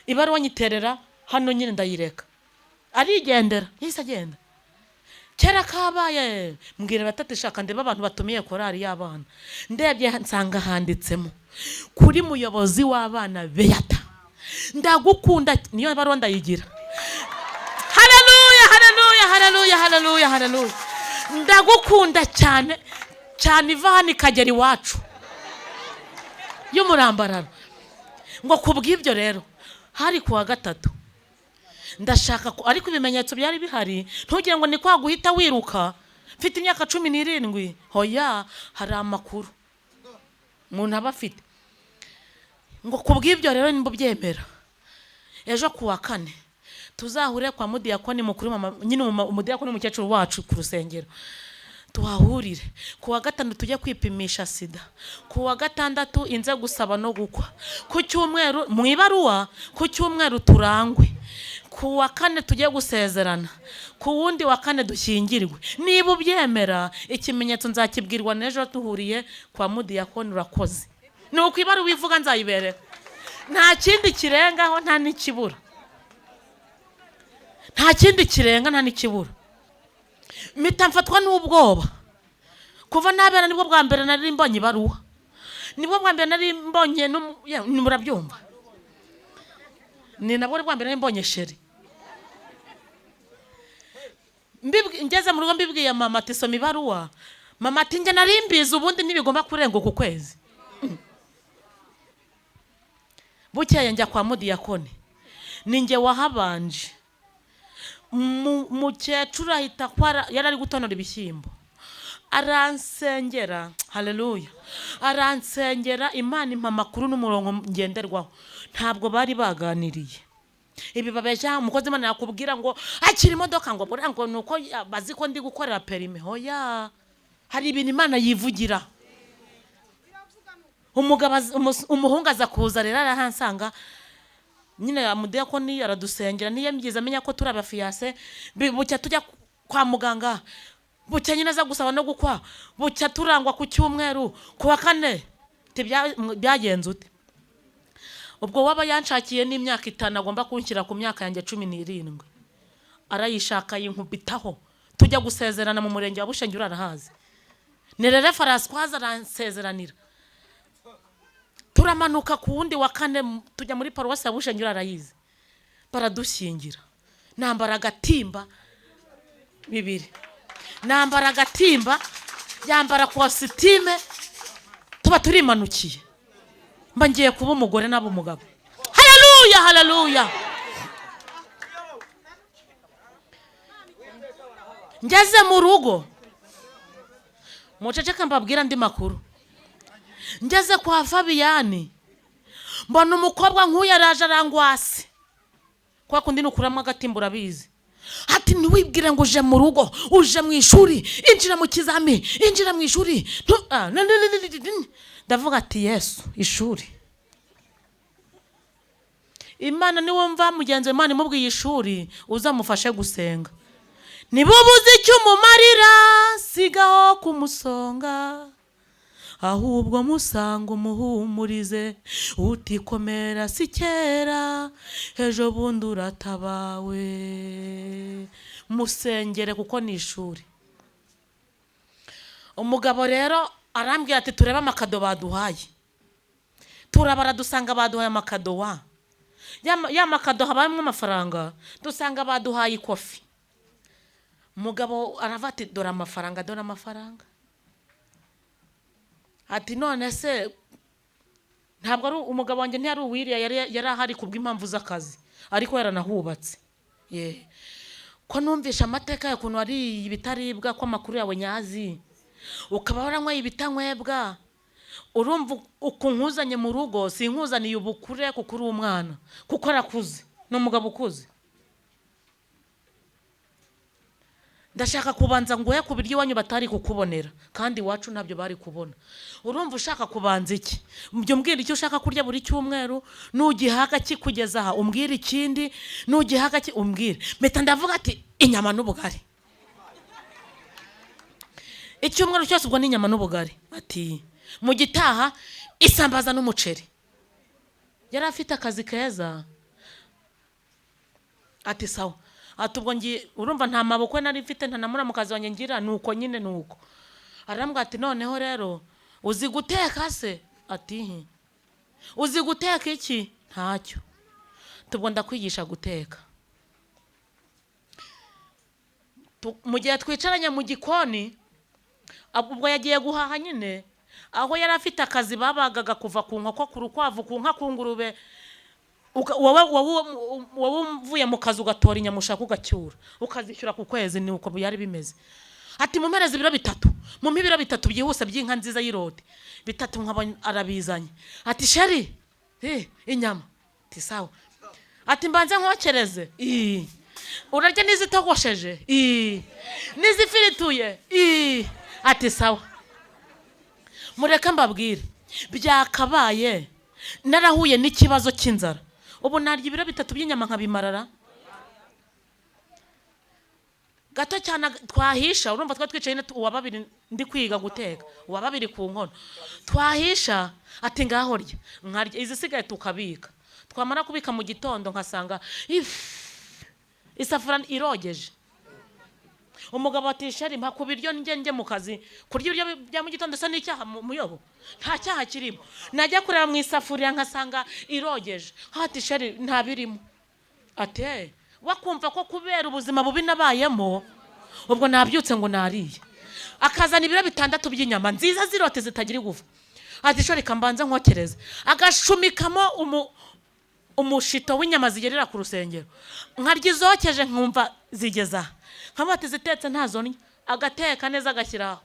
Ibaruwa nyiterera hano nyine ndayireka. Arigendera, yahise agenda. Kera kabaye mbwira batatu shaka ndeba abantu batumiye korali y'abana. Ndebye nsanga handitsemo kuri muyobozi w'abana Beata. Ndagukunda, niyo baruwa ndayigira. Haleluya, haleluya, haleluya, haleluya, haleluya. Ndagukunda cyane cyane, iva hano ikagera iwacu y'umurambararo. Ngo kubw'ibyo rero hari kuwa gatatu ndashaka ariko ibimenyetso byari bihari, ntugire ngo ni kwa guhita wiruka. Mfite imyaka 17, hoya hari amakuru umuntu aba afite. Ngo kubw'ibyo rero nimba ubyemera, ejo kuwa kane tuzahure kwa mudiyakoni mukuru, mama nyine umudiyakoni umukecuru wacu ku rusengero, tuhahurire. Kuwa gatanu tujye kwipimisha sida, kuwa gatandatu inze gusaba no gukwa, ku cyumweru mu ibaruwa, ku cyumweru turangwe, kuwa kane tujye gusezerana, ku wundi wa kane dushyingirwe. Niba ubyemera ikimenyetso nzakibwirwa n'ejo duhuriye kwa mudiyakoni. Urakoze. Ni uko ibaruwa ivuga nzayibereka, nta kindi kirengaho, nta n'ikibura, nta kindi kirenga, nta n'ikibura. Mpita mfatwa n'ubwoba. Kuva nabera nibwo bwa mbere nari mbonye ibaruwa, nibwo bwa mbere nari mbonye, murabyumva, ni nabwo bwa mbere nari mbonye chéri. Ngeze mu rugo mbibwiye mama, ati soma ibaruwa. Mama ati njye nari mbizi, ubundi ntibigomba kurenga uku kwezi. Bukeye njya kwa mudiyakoni, ni njye wahabanje. Mukecuru ahita kwara, yari ari gutonora ibishyimbo, aransengera. Haleluya, aransengera, Imana impa amakuru n'umurongo ngenderwaho. Ntabwo bari baganiriye ibi babeshya. Umukozi Imana yakubwira ngo akira imodoka, ngo buriya ngo nuko bazi ko ndi gukorera perime. Hoya, hari ibintu Imana yivugira. Umugabo umuhungu aza kuza rero arahansanga nyine, mudiyakoni aradusengera, ntiyambyiza amenya ko turi abafiyase. Bucya tujya kwa muganga, bucya nyine aza gusaba no gukwa, bucya turangwa ku cyumweru, ku wa kane. Byagenze ute? Ubwo waba yanshakiye n'imyaka 5 agomba kunshyira ku myaka yanjye 17, arayishaka yinkubitaho. Tujya gusezerana mu murenge wa Bushenge, urarahazi, Nirere Faraswaza aransezeranira. Turamanuka ku wundi wa kane tujya muri paruwasi ya Bushenge, urarayizi, baradushyingira. Nambara agatimba bibiri, nambara agatimba, yambara kositime, tuba turimanukiye. Mba ngiye kuba umugore naba umugabo. Haleluya, haleluya. Ngeze mu rugo, muceceke mbabwira andi makuru. Ngeze kwa Fabiyani mbona umukobwa nk'uyu araje arangwase, kwa kundi nukuramo agatimba urabizi. Ati ntiwibwire ngo uje mu rugo, uje mu ishuri, injira mu kizami, injira mu ishuri. Ndavuga ati Yesu, ishuri. Imana niwumva mugenzi we Imana imubwiye ishuri, uzamufashe gusenga. Niba ubuze icyo umumarira, sigaho kumusonga, ahubwo musanga umuhumurize, utikomera si kera, ejo bundi uratabawe. Musengere kuko ni ishuri. Umugabo rero arambwira ati turebe amakado baduhaye. Turabara dusanga baduhaye amakado wa Ya makado haba harimo amafaranga, dusanga baduhaye ikofi. Umugabo aravuga ati dore amafaranga, dore amafaranga. Ati none se ntabwo ari umugabo wanjye, ntiyari uwiriya, yari ahari kubw'impamvu z'akazi, ariko yaranahubatse. Ye ko numvisha amateka yawe ukuntu wariye ibitaribwa, ko amakuru yawe nyazi, ukaba waranyweye ibitanywebwa, urumva ukunkuzanye mu rugo sinkuzaniye ubukure kuko uri umwana, kuko arakuze, ni umugabo ukuze. Ndashaka kubanza nguhe ku biryo iwanyu batari kukubonera, kandi iwacu ntabyo bari kubona. Urumva ushaka kubanza iki? Njye umbwira icyo ushaka kurya buri cyumweru, nugihaga kikugeza aha umbwire ikindi, nugihaga umbwire. Mpita ndavuga ati inyama n'ubugari. Icyumweru cyose ubwo ni inyama n'ubugari. Ati mu gitaha isambaza n'umuceri. Yari afite akazi keza. Ati sawa. Ati ubwo ngi urumva nta maboko nari mfite, nta na muramukazi wanjye ngira, nuko nyine nuko. Arambwira ati noneho rero uzi guteka se? Ati nti. Uzi guteka iki? Ntacyo. Tubwo ndakwigisha guteka. Mu gihe twicaranye mu gikoni, ubwo yagiye guhaha nyine, aho yari afite akazi babagaga kuva ku nkoko, ku rukwavu, ku nka, ku ngurube. Wowe uvuye mu kazi ugatora inyama ushaka ugacyura, ukazishyura ku kwezi, ni uko byari bimeze. Ati mumpereze ibiro bitatu, mumpe ibiro bitatu byihuse by'inka nziza y'iroti. Bitatu nkaba arabizanye. Ati sheri, inyama. Ati sawa. Ati mbanze nkokereze. Urarya n'izitogosheje? N'izifirituye? Ati sawa. Mureke mbabwire, byakabaye narahuye n'ikibazo cy'inzara. Ubu narya ibiro bitatu by'inyama nkabimarara gato cyane. Twahisha, urumva twa twicaye nyine, uwa babiri ndi kwiga guteka, uwa babiri ku nkono, twahisha ati ngaho rya, nkarya izisigaye tukabika. Twamara kubika mu gitondo nkasanga isafuriya irogeje. Umugabo ati sheri mpa ku biryo njye mu kazi. Kurya ibiryo bya mu gitondo se n'icyaha muyobo? Nta cyaha kirimo. Najya kureba mu isafuriya nkasanga irogeje. Ati sheri nta birimo. Ati wakumva ko kubera ubuzima bubi nabayemo ubwo nabyutse ngo nariye. Akazana ibiro bitandatu by'inyama nziza zirote zitagira igufa. Ati sheri kambanza nkokereze. Agashumikamo umushito w'inyama zigerera ku rusengero. Nkarya izokeje nkumva zigeza. Nkamuha ati zitetse ntazo ndya. Agateka neza agashyira aho.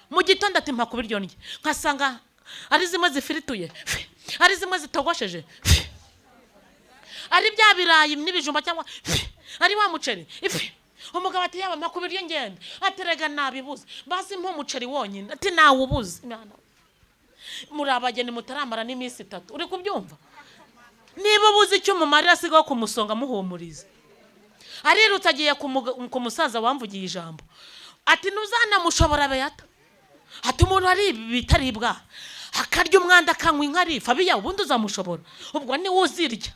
Mu gitondo ati mpa ku biryo ndya. Nkasanga ari zimwe zifirituye, ari zimwe zitogosheje, ari bya birayi n'ibijumba cyangwa ari wa muceri. Umugabo ati yaba mpa ku biryo ngende. Ati rega nabibuze, basi mpa umuceri wonyine. Ati nawubuze. Muri abageni mutaramara n'iminsi itatu, uri kubyumva? Niba ubuze icyo umumarira asigaho kumusonga muhumuriza. Arirutse agiye ku musaza wamvugiye ijambo. Ati ntuzanamushobora Beata. Ati umuntu ari bitaribwa, akarya umwanda akanywa inkari, Fabiya ubundi uzamushobora? Ubwo ni uzirya.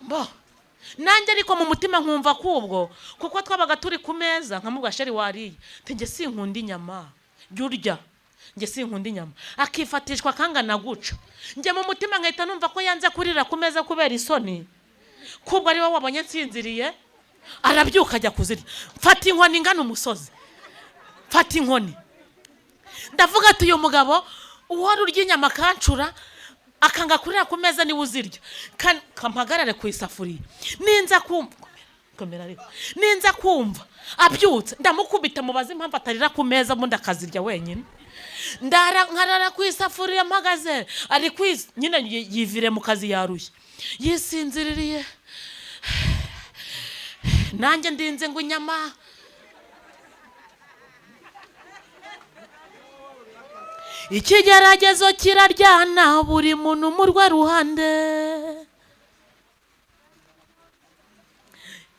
Bo nanjye ariko mu mutima nkumva kubwo, kuko twabaga turi ku meza nkamubwa sheri wariye, ati njye sinkunda inyama, jya urya, njye sinkunda inyama. Akifatishwa akangana guca. Njye mu mutima nkahita numva ko yanze kurira ku meza kubera isoni, kubwo ari wowe wabonye nsinziriye. Arabyuka ajya kuzirya. Mfata inkoni ingana umusozi, mfata inkoni, ndavuga ati uyu mugabo uhora urya inyama akancura akanga kurira ku meza niwe uzirya. Kampagarare ku isafuriya, ninza kumva komera, ariko ninza kumva abyutse ndamukubita mubaze impamvu atarira ku meza ubundi akazirya wenyine. Ndara nkarara ku isafuriya mpagaze, ari kwis nyine yivire mu kazi yarushye, yisinziririye, nanjye ndinze ngo inyama. Ikigeragezo kiraryana buri muntu mu rwe ruhande.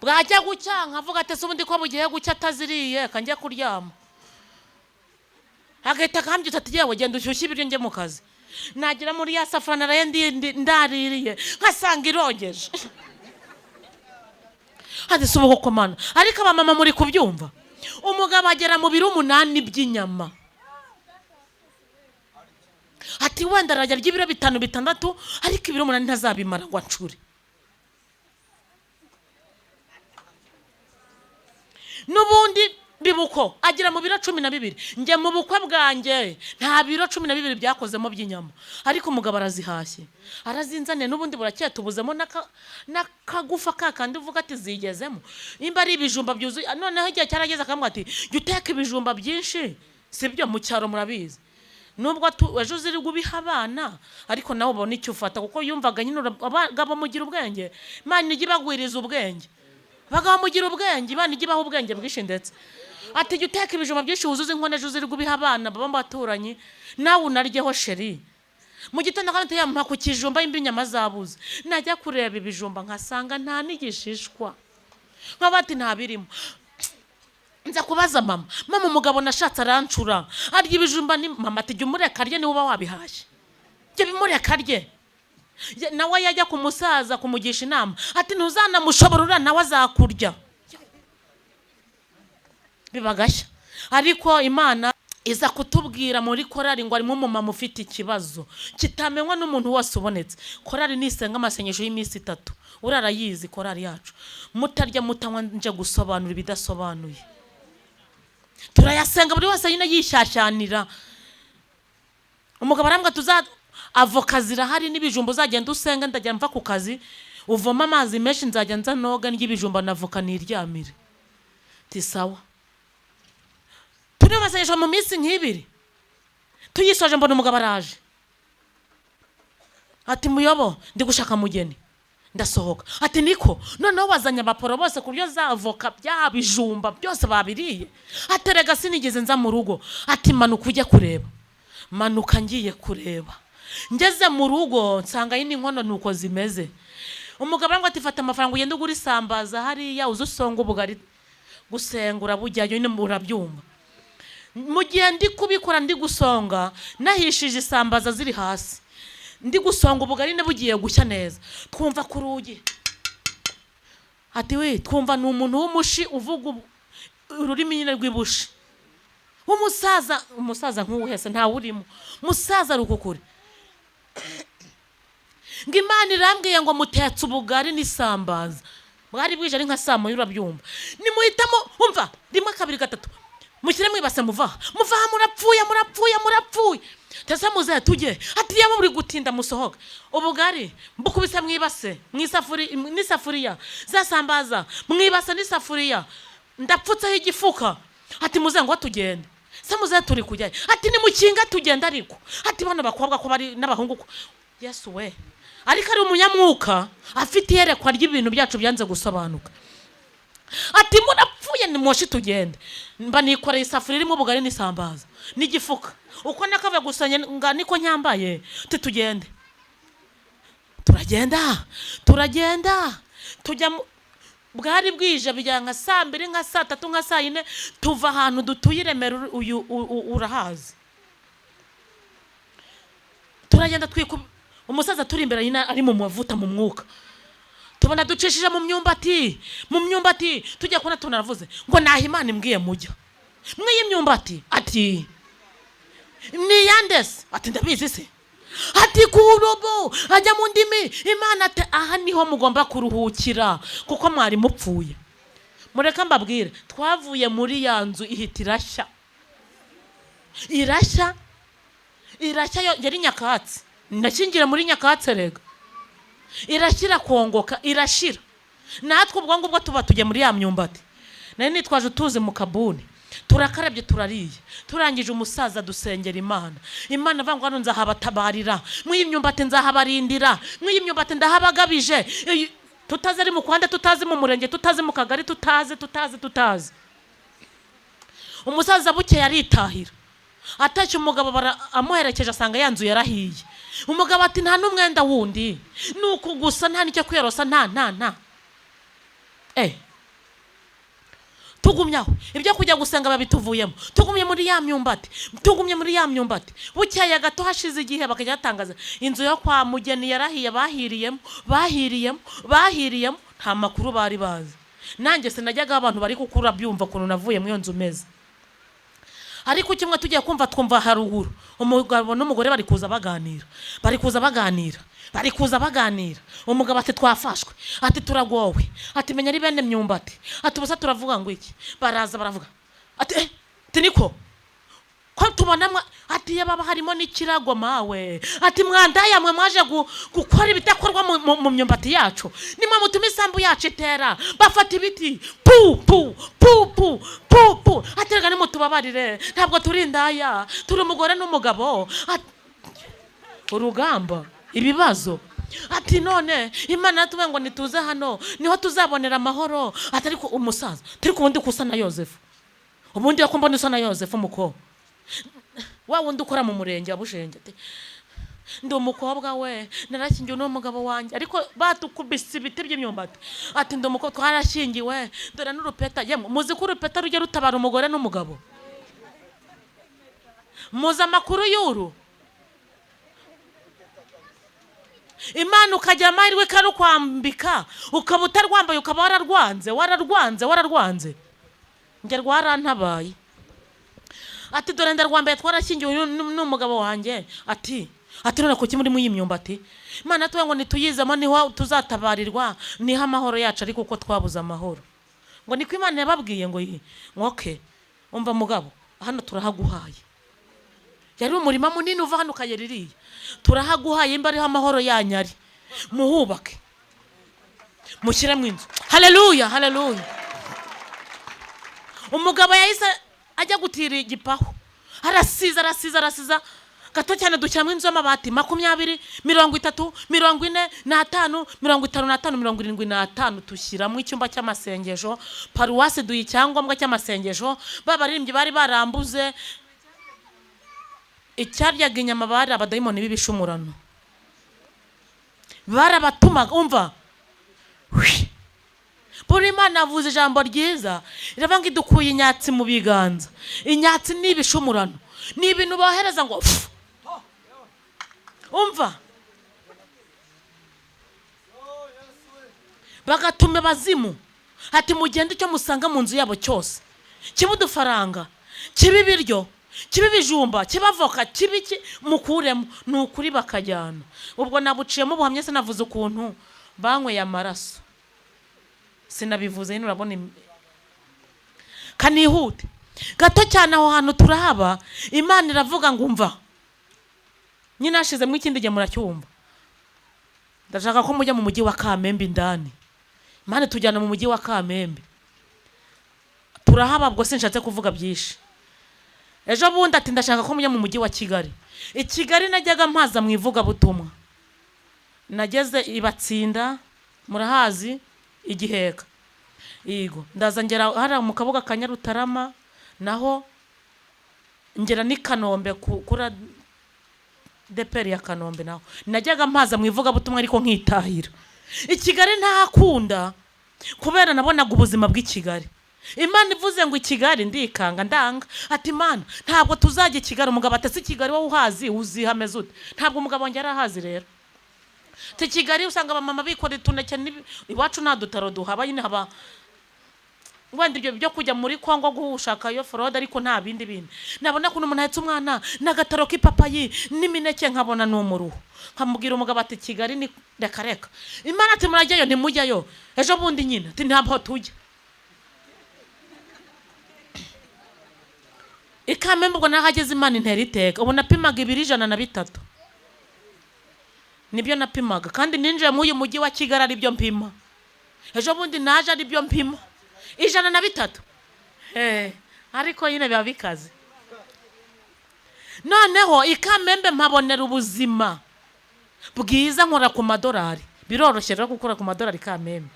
Bwajya gucya nkavuga ati se ubundi ko bugiye gucya ataziriye kanjye kuryama. Agahita akambyutsa ati yewe genda ushyushye ibiryo njye mu kazi. Nagera muri ya safuriya naraye ndaririye nkasanga irogeje. Ati si ubu koko mana. Ariko abamama muri kubyumva. Umugabo agera mu biro 8 by'inyama. Ati Ati wenda arajya arya ibiro 5 6, ariko ibiro 8 ntazabimara ngo ancure. N'ubundi bibuko agira mu biro 12. Njye mu bukwe bwanjye nta biro 12 byakozemo by'inyama, ariko umugabo arazihashye arazinzane. N'ubundi burakeye tubuzemo n'akagufa kakandi uvuga ati zigezemo, nimba ari ibijumba byuzuye. Noneho igihe cyarageze akamubwira ati jya uteka ibijumba byinshi, sibyo mu cyaro murabizi, nubwo ejo uziri gubiha abana, ariko nawe ubona icyo ufata, kuko yumvaga nyine abagabo mugira ubwenge, Imana ijya ibagwiriza ubwenge, abagabo mugira ubwenge, Imana ijya ibaha ubwenge bwinshi. Ndetse ati jya uteka ibijumba byinshi wuzuze inkono, ejo uziri gubiha abana baba mu baturanyi, nawe unaryeho sheri. Mu gitondo kandi yampa ku kijumba imbi inyama zabuze, najya kureba ibijumba nkasanga nta n'igishishwa, nkaba ati nta birimo. Nza kubaza mama, mama umugabo nashatse arancura arya ibijumba. Ni mama ati jya umureka arye, niwe uba wabihashye, jya bimureka arye. Nawe yajya ku musaza kumugisha inama ati ntuzanamushobora uriya nawe azakurya. Biba gashya. Ariko Imana iza kutubwira muri korari ngo harimo umumama ufite ikibazo kitamenywa n'umuntu wose ubonetse. Korari nisenga amasengesho y'iminsi 3, urarayizi korari yacu, mutarya mutanywa nje gusobanura ibidasobanuye. Turayasenga buri wese nyine yishyashyanira. Umugabo arambwira tuza avoka zirahari n'ibijumba, uzagenda usenga, ndajya mva ku kazi uvoma amazi menshi, nzajya nza noga ndya ibijumba na avoka niryamire. Ti sawa. Turi masengesho mu minsi nk'ibiri tuyisoje, mbona umugabo araje ati muyobo ndi gushaka mugeni. Ndasohoka ati niko noneho wazanye abaporo bose ku buryo za avoka bya bijumba byose babiriye. Aterega sinigeze nza mu rugo. Ati manuka ujye kureba. Manuka ngiye kureba, ngeze mu rugo nsanga yini inkono nuko zimeze. Umugabo ngo ati fata amafaranga ugende ugure isambaza hariya uze usonga ubugari, gusenga urabujyayo nyine urabyumva. Mu gihe ndi kubikora ndi gusonga, nahishije isambaza ziri hasi, ndi gusonga ubugari ne bugiye gushya neza, twumva ku rugi ati we, twumva ni umuntu w'umushi uvuga ururimi nyine rw'ibushi, w'umusaza, umusaza nk'uwuhese ntawe urimo, musaza rukukuri. Ngo Imana irambwiye ngo mutetse ubugari n'isambaza, bwari bwije ari nka saa moya urabyumva, nimuhitamo umva 1 2 3 mushyire mwibase muvaha muvaha, murapfuye murapfuye murapfuye. Tese muze tujye, ati yaba muri gutinda musohoka. Ubugari mbukubise mwibase mwisafuri n'isafuriya, zasambaza mwibase n'isafuriya, ndapfutseho igifuka. Ati muze ngo tugende. Se muze turi kujyayo. Ati nimukinga tugenda ariko. Ati bano bakobwa ko bari n'abahungu ko Yesu we. Ariko ari umunyamwuka afite iyerekwa ry'ibintu byacu byanze gusobanuka. Ati murapfuye ni moshi tugende. Mba nikoreye isafuriya irimo ubugari n'isambaza n'igifuka. Uko nakava gusanya nga niko nyambaye, ati tugende. Turagenda, turagenda, tujya bwari bwije bijya nka saa 2 nka saa 3 nka saa 4, tuva ahantu dutuye i Remera, uyu urahazi. Turagenda twiku umusaza turi imbere nyine ari mu mavuta mu mwuka. Tubona ducishije mu myumbati, mu myumbati tujya kubona tunaravuze ngo naho Imana imbwiye mujya. Mwiyi myumbati ati ni yandese, ati ndabizi se, ati kurobo ajya mu ndimi. Imana ati aha niho mugomba kuruhukira kuko mwari mupfuye. Mureka mbabwire, twavuye muri ya nzu ihita irashya, irashya, irashya yari nyakatsi, nashyingira muri nyakatsi rega, irashyira kongoka irashira. Natwe ubwo ngubwo tuba tujya muri ya myumbati, nari nitwaje utuzi mu kabuni, turakarabye turariye, turangije umusaza dusengera Imana. Imana avuga ngo hano nzahabatabarira, mw'iyi myumbati nzahabarindira, mw'iyi myumbati ndahabagabije. Tutazi ari mu Rwanda, tutazi mu murenge, tutazi mu kagari, tutazi, tutazi, tutazi. Umusaza bukeye aritahira, atashye umugabo amuherekeje asanga ya nzu yarahiye. Umugabo ati nta n'umwenda wundi, ni uku gusa, nta n'icyo kwiyorosa, nta, nta, nta. Tugumyaho ibyo kujya gusenga babituvuyemo, tugumye muri ya myumbati, tugumye muri ya myumbati. Bukeye gato hashize igihe bakajya batangaza inzu yo kwa Mugeni yarahiye, bahiriyemo, bahiriyemo, bahiriyemo, nta makuru bari bazi. Nanjye sinajyaga abantu bari kukura byumva ukuntu navuye muri iyo nzu meze. Ariko kimwe tugiye kumva, twumva haruguru umugabo n'umugore bari kuza baganira, bari kuza baganira, bari kuza baganira. Umugabo ati: "Twafashwe," ati: "Turagowe," ati: "Menya ari bene myumbati," ati: "Ubusa turavuga ngo iki?" Baraza baravuga ati: "Eh, ati niko ko tubona ati yaba harimo n'ikirago mawe," ati: "Mwandaya mwe, mwaje gukora ibidakorwa mu myumbati yacu, nimwe mutuma isambu yacu itera." Bafata ibiti, pu pu pu pu pu pu. Ati: "Reka nimutubabarire, ntabwo turi indaya, turi umugore n'umugabo." Urugamba, ibibazo. Ati: "None Imana yatubwiye ngo nituze hano niho tuzabonera amahoro." Ati: "Ariko umusaza turi ku wundi kusa na Yosefu, ubundi ko mbona usa na Yosefu, umukobwa wa wundi ukora mu murenge wa Bushenge?" Ati: "Ndi umukobwa we, narashyingiwe n'umugabo wanjye, ariko batukubise ibiti by'imyumbati." Ati: "Ndi umukobwa, twarashyingiwe, dore n'urupeta." Yemwe, muzi ko urupeta rujya rutabara umugore n'umugabo? Muzi amakuru y'uru? Imana ukagira amahirwe ikarukwambika, ukaba utarwambaye, ukaba wararwanze, wararwanze, wararwanze. Njye rwarantabaye. Ati: "Dore ndarwambaye, twarashyingiwe n'umugabo wanjye." Ati: "None kuki muri muri iyi myumbati? Imana tuwe ngo nituyizemo niho tuzatabarirwa, niho amahoro yacu, ariko uko twabuze amahoro." Ngo niko Imana yababwiye ngo okay, umva mugabo, hano turahaguhaye. Yari umurima munini uva hano ukagera iriya. "Turahaguhaye, imba ariho amahoro yanyu ari, muhubake, mushyiremo inzu." Haleluya, haleluya. Umugabo yahise ajya gutira igipahu, arasiza, arasiza, arasiza gato cyane, dushyiramo inzu y'amabati 20, 30, 45, 55, 75. Dushyiramo icyumba cy'amasengesho. Paruwasi duha icyangombwa cy'amasengesho. Ba baririmbyi bari barambuze icyaryaga inyama, bari abadayimoni b'ibishumurano, barabatumaga. Umva, buri Imana yavuze ijambo ryiza, iravuga ngo idukuye inyatsi mu biganza. Inyatsi ni ibishumurano, ni ibintu bohereza ngo fu. Umva, bagatuma abazimu, ati: "Mugende, icyo musanga mu nzu yabo cyose, kibe udufaranga, kibe ibiryo, kibe ibijumba, kibe avoka, kibe iki, mukuremo." Ni ukuri bakajyana. Ubwo nabuciyemo ubuhamya, sinavuze ukuntu banyweye amaraso, sinabivuze nyine. Urabona kanihute gato cyane. Aho hantu turahaba, Imana iravuga ngo umva nyine, hashizemo ikindi gihe muracyumva. Ndashaka ko mujya mu mujyi wa Kamembe indani. Imana tujyana mu mujyi wa Kamembe, turahaba. Ubwo sinshatse kuvuga byinshi. Ejo bundi ati: "Ndashaka ko mujya mu mujyi wa Kigali." I Kigali najyaga mpaza mu ivugabutumwa. Nageze ibatsinda, murahazi, igiheka. Yego, ndaza ngera hariya mu kabuga ka Nyarutarama, naho ngera n'i Kanombe kuri deperi ya Kanombe, naho najyaga mpaza mu ivugabutumwa, ariko nkitahira. I Kigali ntahakunda kubera nabonaga ubuzima bw'i Kigali. Imana ivuze ngo i Kigali, ndikanga, ndanga. Ati: "Imana, ntabwo tuzajya i Kigali." Umugabo ati: "Ese i Kigali wowe uhazi, uzihameze ute?" Ntabwo umugabo wanjye yari ahazi rero. Ati: "Kigali usanga abamama bikorera utuneke, iwacu nta dutaro duhaba nyine, haba wenda ibyo byo kujya muri Kongo gushakayo forode, ariko nta bindi bintu." Nabona ukuntu umuntu ahetse umwana n'agataro k'ipapayi n'imineke, nkabona ni umuruho, nkamubwira umugabo ati: "Kigali ni reka reka." Imana ati: "Murajyayo, ntimujyayo." Ejo bundi nyine ati: "Ntabwo tujya i Kamembe." Ubwo nahageze, Imana intera iteka. Ubu napimaga ibiro 103, nibyo napimaga, kandi ninjiye muri uyu mujyi wa Kigali aribyo mpima. Ejo bundi naje aribyo mpima, 103. Ariko nyine biba bikaze. Noneho i Kamembe mpabonera ubuzima bwiza, nkora ku madolari. Biroroshye rero gukora ku madolari Kamembe.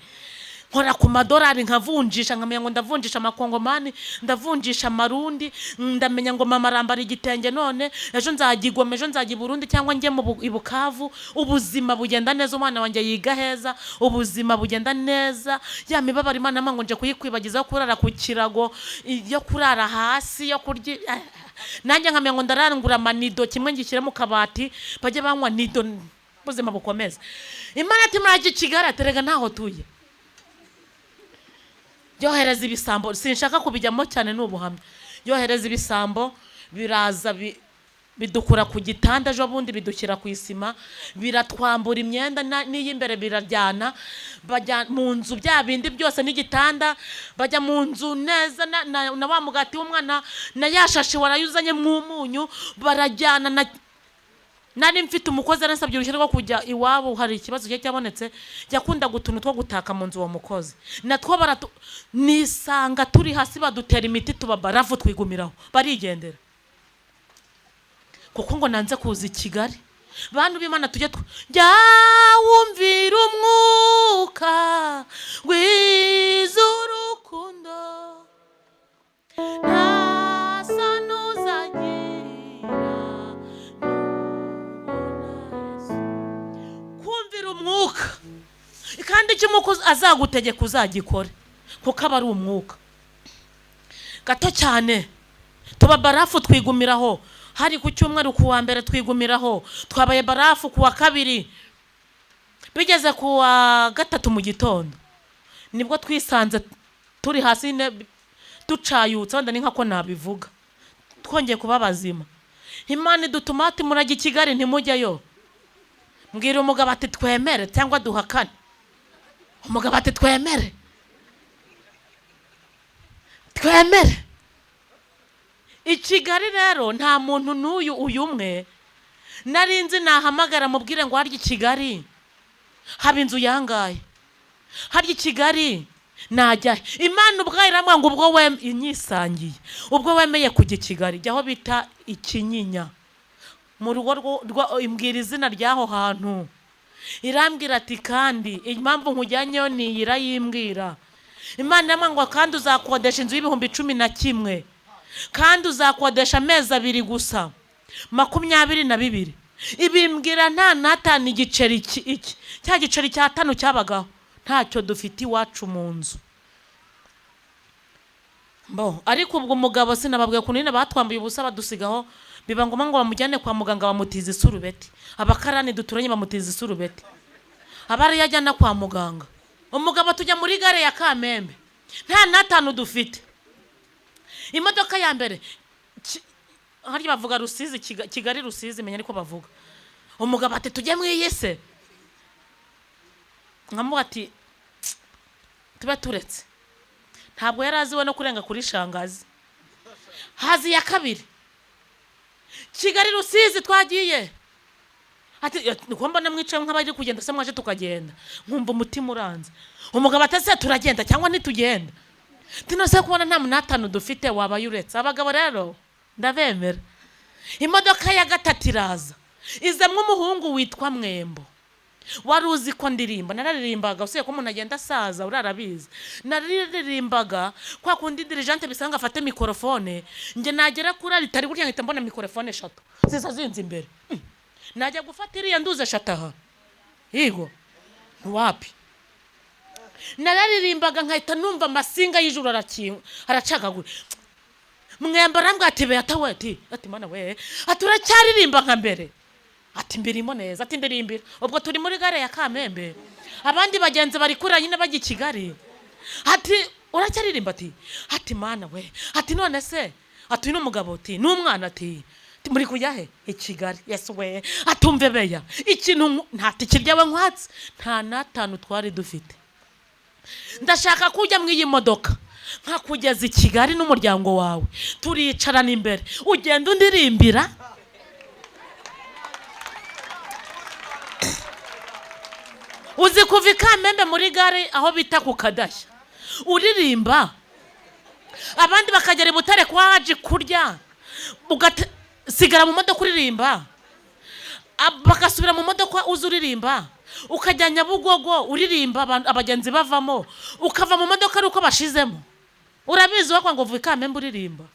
Nkora ku madolari, nkavunjisha, nkamenya ngo ndavunjisha amakongomani, ndavunjisha amarundi. Ndamenya ngo mama arambara igitenge none, ejo nzajya i Goma, ejo nzajya i Burundi, cyangwa njye i Bukavu. Ubuzima bugenda neza, umwana wanjye yiga heza, ubuzima bugenda neza. Ya mibabaro Imana ngo nje kuyikwibagiza, yo kurara ku kirago, yo kurara hasi, yo kurya, nanjye nkamenya ngo ndarangura amanido, kimwe ngishyire mu kabati bajye banywa nido, ubuzima bukomeza. Imana ati: "Murajya i Kigali." Aterega ntaho tuye. Yohereza ibisambo, sinshaka kubijyamo cyane, ni ubuhamya. Yohereza ibisambo biraza bidukura ku gitanda, ejo bundi bidushyira ku isima, biratwambura imyenda n'iy'imbere birajyana, bajya mu nzu bya bindi byose n'igitanda, bajya mu nzu neza na wa mugati w'umwana na ya shashi warayuzanye mu munyu barajyana. Na nari mfite umukozi yarasabye uruhushya rwo kujya iwabo, hari ikibazo cyari cyabonetse, yakundaga utuntu two gutaka mu nzu uwo mukozi, natwo baratu nisanga turi hasi, badutera imiti tuba barafu, twigumiraho barigendera, kuko ngo nanze kuza i Kigali. Bantu b'Imana, tujye jya wumvira umwuka wiza urukundo, nta soni uzagira nubona Yesu. Kumvira umwuka, kandi icyo umwuka azagutegeka uzagikore, kuko aba ari umwuka. Gato cyane tuba barafu, twigumiraho. Hari ku cyumweru, ku wa mbere twigumiraho, twabaye barafu ku wa kabiri, bigeze ku wa gatatu mu gitondo nibwo twisanze turi hasi ducayutse, wenda ni nkako nabivuga, twongeye kuba bazima. Imana idutuma ati murajya i Kigali ntimujyayo. Mbwira umugabo ati twemere cyangwa duhakane. Umugabo ati twemere, twemere. I Kigali rero nta muntu n'uyu uyu umwe nari nzi nahamagara mubwire ngo harya i Kigali haba inzu yangaye, harya i Kigali najya he? Imana ubwayo iramubwira ngo ubwo inyisangiye, ubwo wemeye kujya i Kigali, jya aho bita Ikinyinya mu rugo imbwira izina ry'aho hantu, irambwira ati kandi impamvu nkujyanyeyo ni iyi, irayimbwira. Imana iramubwira ngo kandi uzakodesha inzu y'ibihumbi 11, kandi uzakodesha amezi abiri gusa, 22. Ibimbwira nta n'atanu igiceri iki cya giceri cya tanu cyabagaho, ntacyo dufite iwacu mu nzu. Bo ariko ubwo umugabo sinababwiye ukuntu nyine batwambuye ubusa badusigaho, biba ngombwa ngo bamujyane kwa muganga, bamutiza isurubeti, abakarani duturanye bamutiza isurubeti, aba ariyo ajyana kwa muganga. Umugabo tujya muri gare ya Kamembe nta n'atanu dufite. Imodoka ya mbere harya bavuga Rusizi, Kigali Rusizi, menya ariko bavuga. Umugabo ati tujye mu iyi se, nkamuha ati tube turetse. Ntabwo yari aziwe no kurenga kuri shangazi. Hazi ya kabiri, Kigali Rusizi twagiye, ati niko mbona mwicaye nk'abari kugenda se, mwaje tukagenda. Nkumva umutima uranze. Umugabo ati se turagenda cyangwa ntitugenda? Tunose kubona nta munatanu dufite, wabaye uretse. Abagabo rero ndabemera. Imodoka ya gatatu iraza, izamwo umuhungu witwa Mwembo wari uzi ko ndirimba. Nararirimbaga, usiye ko umuntu agenda asaza urarabizi. Nararirimbaga kwa kundi dirijante bisanga afate mikorofone, njye nagera kuri alitari gutya nkahita mbona mikorofone eshatu ziza zinze imbere. Najya gufata iriya nduze eshatu aha, yego ntiwapi. Nararirimbaga nkahita numva amasinga y'ijuru aracagagura. Mwemba arambwira ati Beata we, ati mana we, ati uracyaririmba nka mbere? Ati mbirimo neza, ati ndirimbira. Ubwo turi muri gare ya Kamembe, abandi bagenzi bari kurira nyine bajya i Kigali. Ati uracyaririmba? Ati mana we, ati none se, ati uyu ni umugabo, ati n'umwana, ati muri kujya he? I Kigali. Yesu we, atumve beya ikintu nta tike ryawe nkwatse, nta n'atanu twari dufite. Ndashaka kujya mu iyi modoka nkakugeza i Kigali n'umuryango wawe, turicarana imbere ugenda undirimbira. Uzi kuva i Kamembe muri gare aho bita ku Kadashya uririmba, abandi bakagera i Butare kwa Haji kurya, ugasigara mu modoka uririmba, bagasubira mu modoka uza uririmba, ukajya Nyabugogo uririmba, abagenzi bavamo, ukava mu modoka ari uko bashizemo. Urabizi wakwa ngo uvuye i Kamembe uririmba.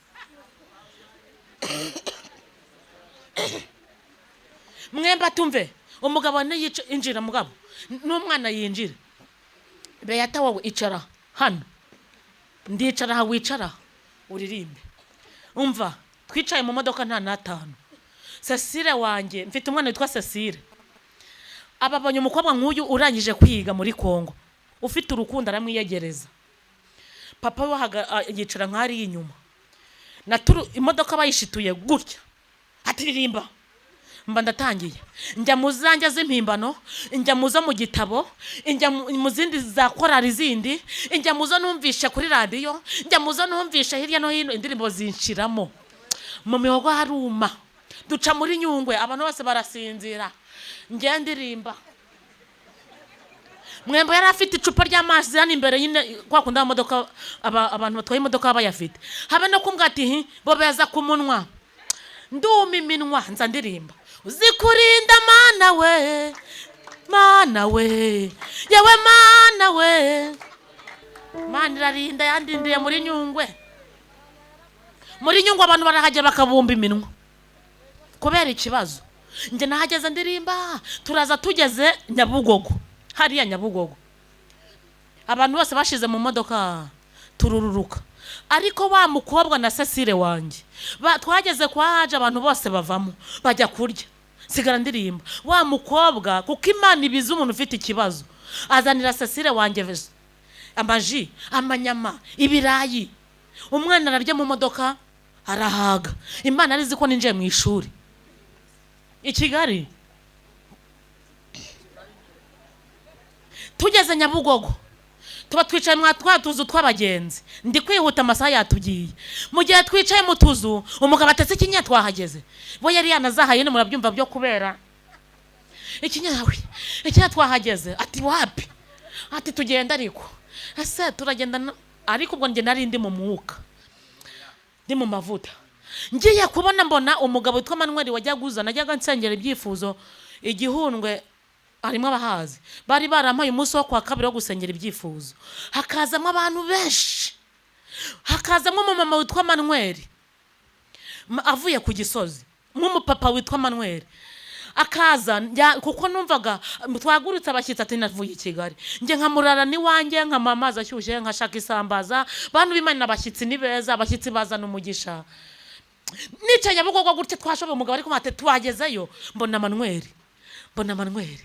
Mwemba tumve umugabo niyica injira, mugabo n'umwana yinjira. Beata wowe icara hano, ndicara aha, wicara uririmbe. Umva twicaye mu modoka nta n'atanu. Cecile wanjye, mfite umwana witwa Cecile, ababonye umukobwa nk'uyu urangije kwiga muri Kongo ufite urukundo, aramwiyegereza. Papa we yicara nk'ari inyuma. Imodoka bayishituye gutya, atiririmba, mba ndatangiye, njya mu zanjye z'impimbano, njya mu zo mu gitabo, njya mu zindi za korali zindi, njya mu zo numvishe kuri radiyo, njya mu zo numvishe hirya no hino, indirimbo zinshiramo mu mihogo haruma. Duca muri Nyungwe, abantu bose barasinzira, njye ndirimba. Mwembo yari afite icupa ry'amazi hano imbere nyine, kwa kundi amamodoka, abantu batwaye imodoka baba bayafite, habe no kumbwira ati hi bo beza ku munwa, nduma iminwa, nza ndirimba: "Uzikurinda Mana we, Mana we, yewe Mana we." Mana irarinda, yandindiye muri Nyungwe. Muri Nyungwe abantu barahagera bakabumba iminwa kubera ikibazo. Njye nahageze ndirimba, turaza tugeze Nyabugogo, hariya Nyabugogo abantu bose bashize mu modoka, turururuka. Ariko wa mukobwa na Cecile wanjye twageze kwa Haje, abantu bose bavamo bajya kurya, sigara ndirimba. Wa mukobwa, kuko Imana ibiza umuntu ufite ikibazo, azanira Cecile wanjye amaji, amanyama, ibirayi, umwana ararya mu modoka arahaga. Imana arizi ko ninjiye mu ishuri i Kigali. Tugeze Nyabugogo, tuba twicaye mwa twa tuzu tw'abagenzi. Ndi kwihuta, amasaha yatugiye. Mu gihe twicaye mu tuzu, umugabo atetse ikinya, twahageze, bo yari yanazahaye, murabyumva byo kubera ikinyawe ikinya. Twahageze, ati wapi, ati tugenda, ariko ese turagenda? Ariko ubwo njye nari ndi mu mwuka, ndi mu mavuta. Ngiye kubona mbona umugabo witwa Manuel wajyaga uza, najyaga nsengera ibyifuzo igihundwe, harimo abahazi, bari barampaye umunsi wo kwa kabiri wo gusengera ibyifuzo, hakazamo abantu benshi, hakazamo umumama witwa Manuel avuye ku Gisozi, nk'umupapa witwa Manuel akaza. Kuko numvaga twagurutse abashyitsi, ati navuye i Kigali, njye nkamurara n'iwanjye, nkamuha amazi ashyushye, nkashaka isambaza. Bantu b'Imana, abashyitsi ni beza, abashyitsi bazana umugisha. Nicaye Nyabugogo gutya, twashoboye umugabo ariko ati twagezeyo, mbona Manuel, mbona Manuel.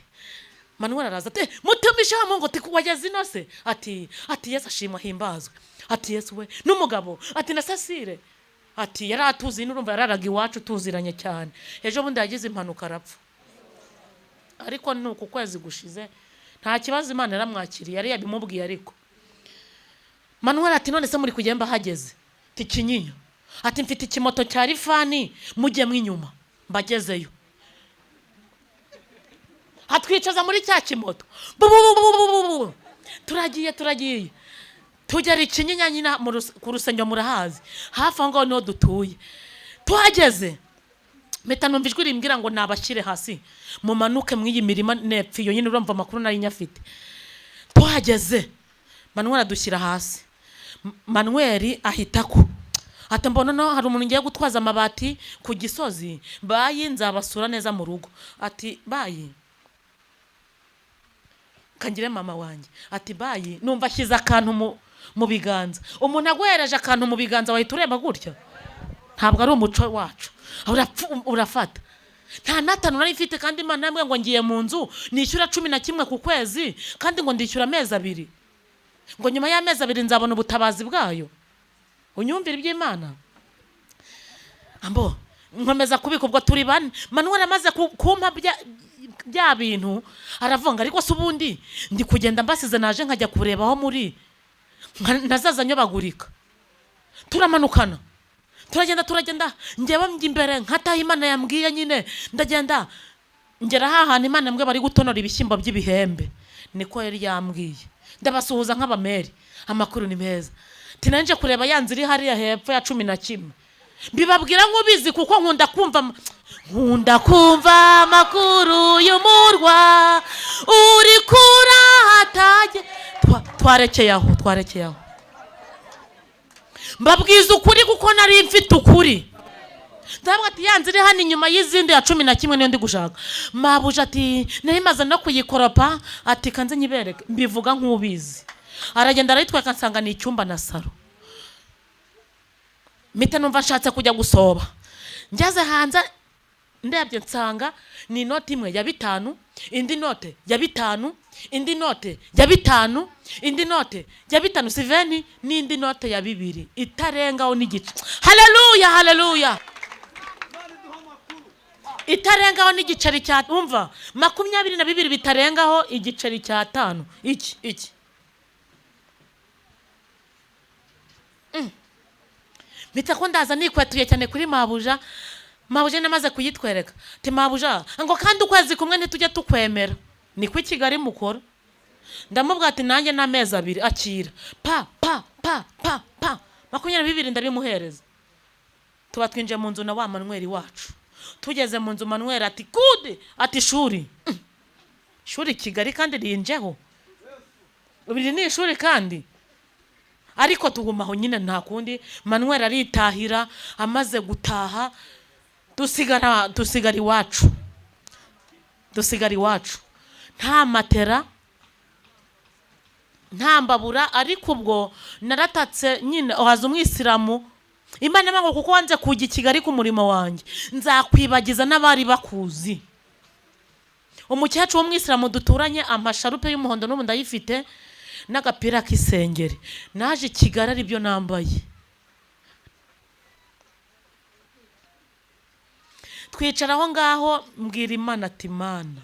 Manuel araza ati mutumishe wa Mungu, ati wageze ino se? Ati Yesu ashimwa himbazwe, ati Yesu we n'umugabo, ati na Cecile, ati yari atuzi, n'urumva yararaga iwacu, tuziranye cyane. Ejo bundi yagize impanuka arapfa, ariko ni uku kwezi gushize, nta kibazo, Imana yaramwakiriye, yari yabimubwiye. Ariko Manuel ati none se muri kugenda hageze ati Kinyinya, ati mfite ikimoto cya rifani, mujyemo inyuma mbagezeyo. Hatwicaza muri cya kimoto, bu, turagiye, turagiye, tugera Ikinyinya nyine ku rusengero murahazi, hafi aho ngaho niho dutuye. Tuhageze mpita numva ijwi rimbwira ngo nabashyire hasi mumanuke mw'iyi mirima nepfa iyo nyine. Urumva amakuru nari nyafite. Tuhageze Manuel adushyira hasi. Manuel ahita ko ati mbona no hari umuntu ngiye gutwaza amabati ku Gisozi, bayi nzabasura neza mu rugo. Ati bayi kangire mama wanjye, ati bayi. Numva ashyize akantu mu biganza. Umuntu aguhereje akantu mu biganza wahita ureba gutya? Ntabwo ari umuco wacu. Urafata. Nta n'atanu nari mfite, kandi Imana yambwiye ngo ngiye mu nzu nishyura 11 ku kwezi, kandi ngo ndishyura amezi abiri, ngo nyuma y'amezi 2 nzabona ubutabazi bwayo. Unyumvire iby'Imana. Ambo nkomeza kubika, ubwo turi bane. Manuel amaze kumpa bya bintu, aravuga ariko se ubundi ndi kugenda mbasize, naje nkajya kureba aho muri nazaza nyobagurika. Turamanukana, turagenda, turagenda, njyewe njya imbere nkataha Imana yambwiye nyine. Ndagenda ngera hahantu Imana yambwiye bari gutonora ibishyimbo by'ibihembe, niko yari yambwiye. Ndabasuhuza nk'abameri, amakuru ni meza, tinanje kureba ya nzu iri hariya hepfo ya 11. Mbibabwira nk'ubizi, kuko nkunda kumva amakuru y'umurwa uri kurahatage. Twarekeye aho, twarekeye aho. Mbabwiza ukuri kuko nari mfite ukuri. Ndavuga ati ya nzu iri hano inyuma y'izindi ya 11 niyo ndi gushaka. Mabuja ati nari maze no kuyikoropa, ati kanze nyibereke. Mbivuga nk'ubizi. Aragenda arayitwereka, nsanga ni icyumba na saro. Mpita numva nshatse kujya gusoba. Ngeze hanze ndebye nsanga ni inoti imwe ya 5. Indi note ya 5, indi note ya 5, indi note ya 5 siveni, n'indi note ya 2 itarengaho n'igice. Haleluya, haleluya. Itarengaho n'igiceri cya, umva, 22 bitarengaho igiceri cya 5. Iki mpita ko ndaza nikwetuye cyane kuri mabuja. Mabuja namaze kuyitwereka ti mabuja ngo kandi ukwezi kumwe ntitujye tukwemera, niko i Kigali mukora. Ndamubwira ati nanjye n'amezi 2 akira pa pa pa pa pa 22 ndabimuhereza. Tuba twinjiye mu nzu na wa Manuel wacu. Tugeze mu nzu Manuel ati kude, ati shuri shuri Kigali kandi rinjeho iri ni ishuri kandi. Ariko tugumaho nyine nta kundi. Manuel aritahira, amaze gutaha dusigara iwacu, dusigara iwacu nta matera nta mbabura. Ariko ubwo naratatse nyine, haza umwisilamu. Imana ngo kuko wanze kujya i Kigali ku murimo wanjye nzakwibagiza n'abari bakuzi. Umukecuru w'umwisilamu duturanye amasharupe y'umuhondo n'ubu ndayifite n'agapira k'isengeri, naje i Kigali ari byo nambaye. Twicara aho ngaho mbwira Imana ati Mana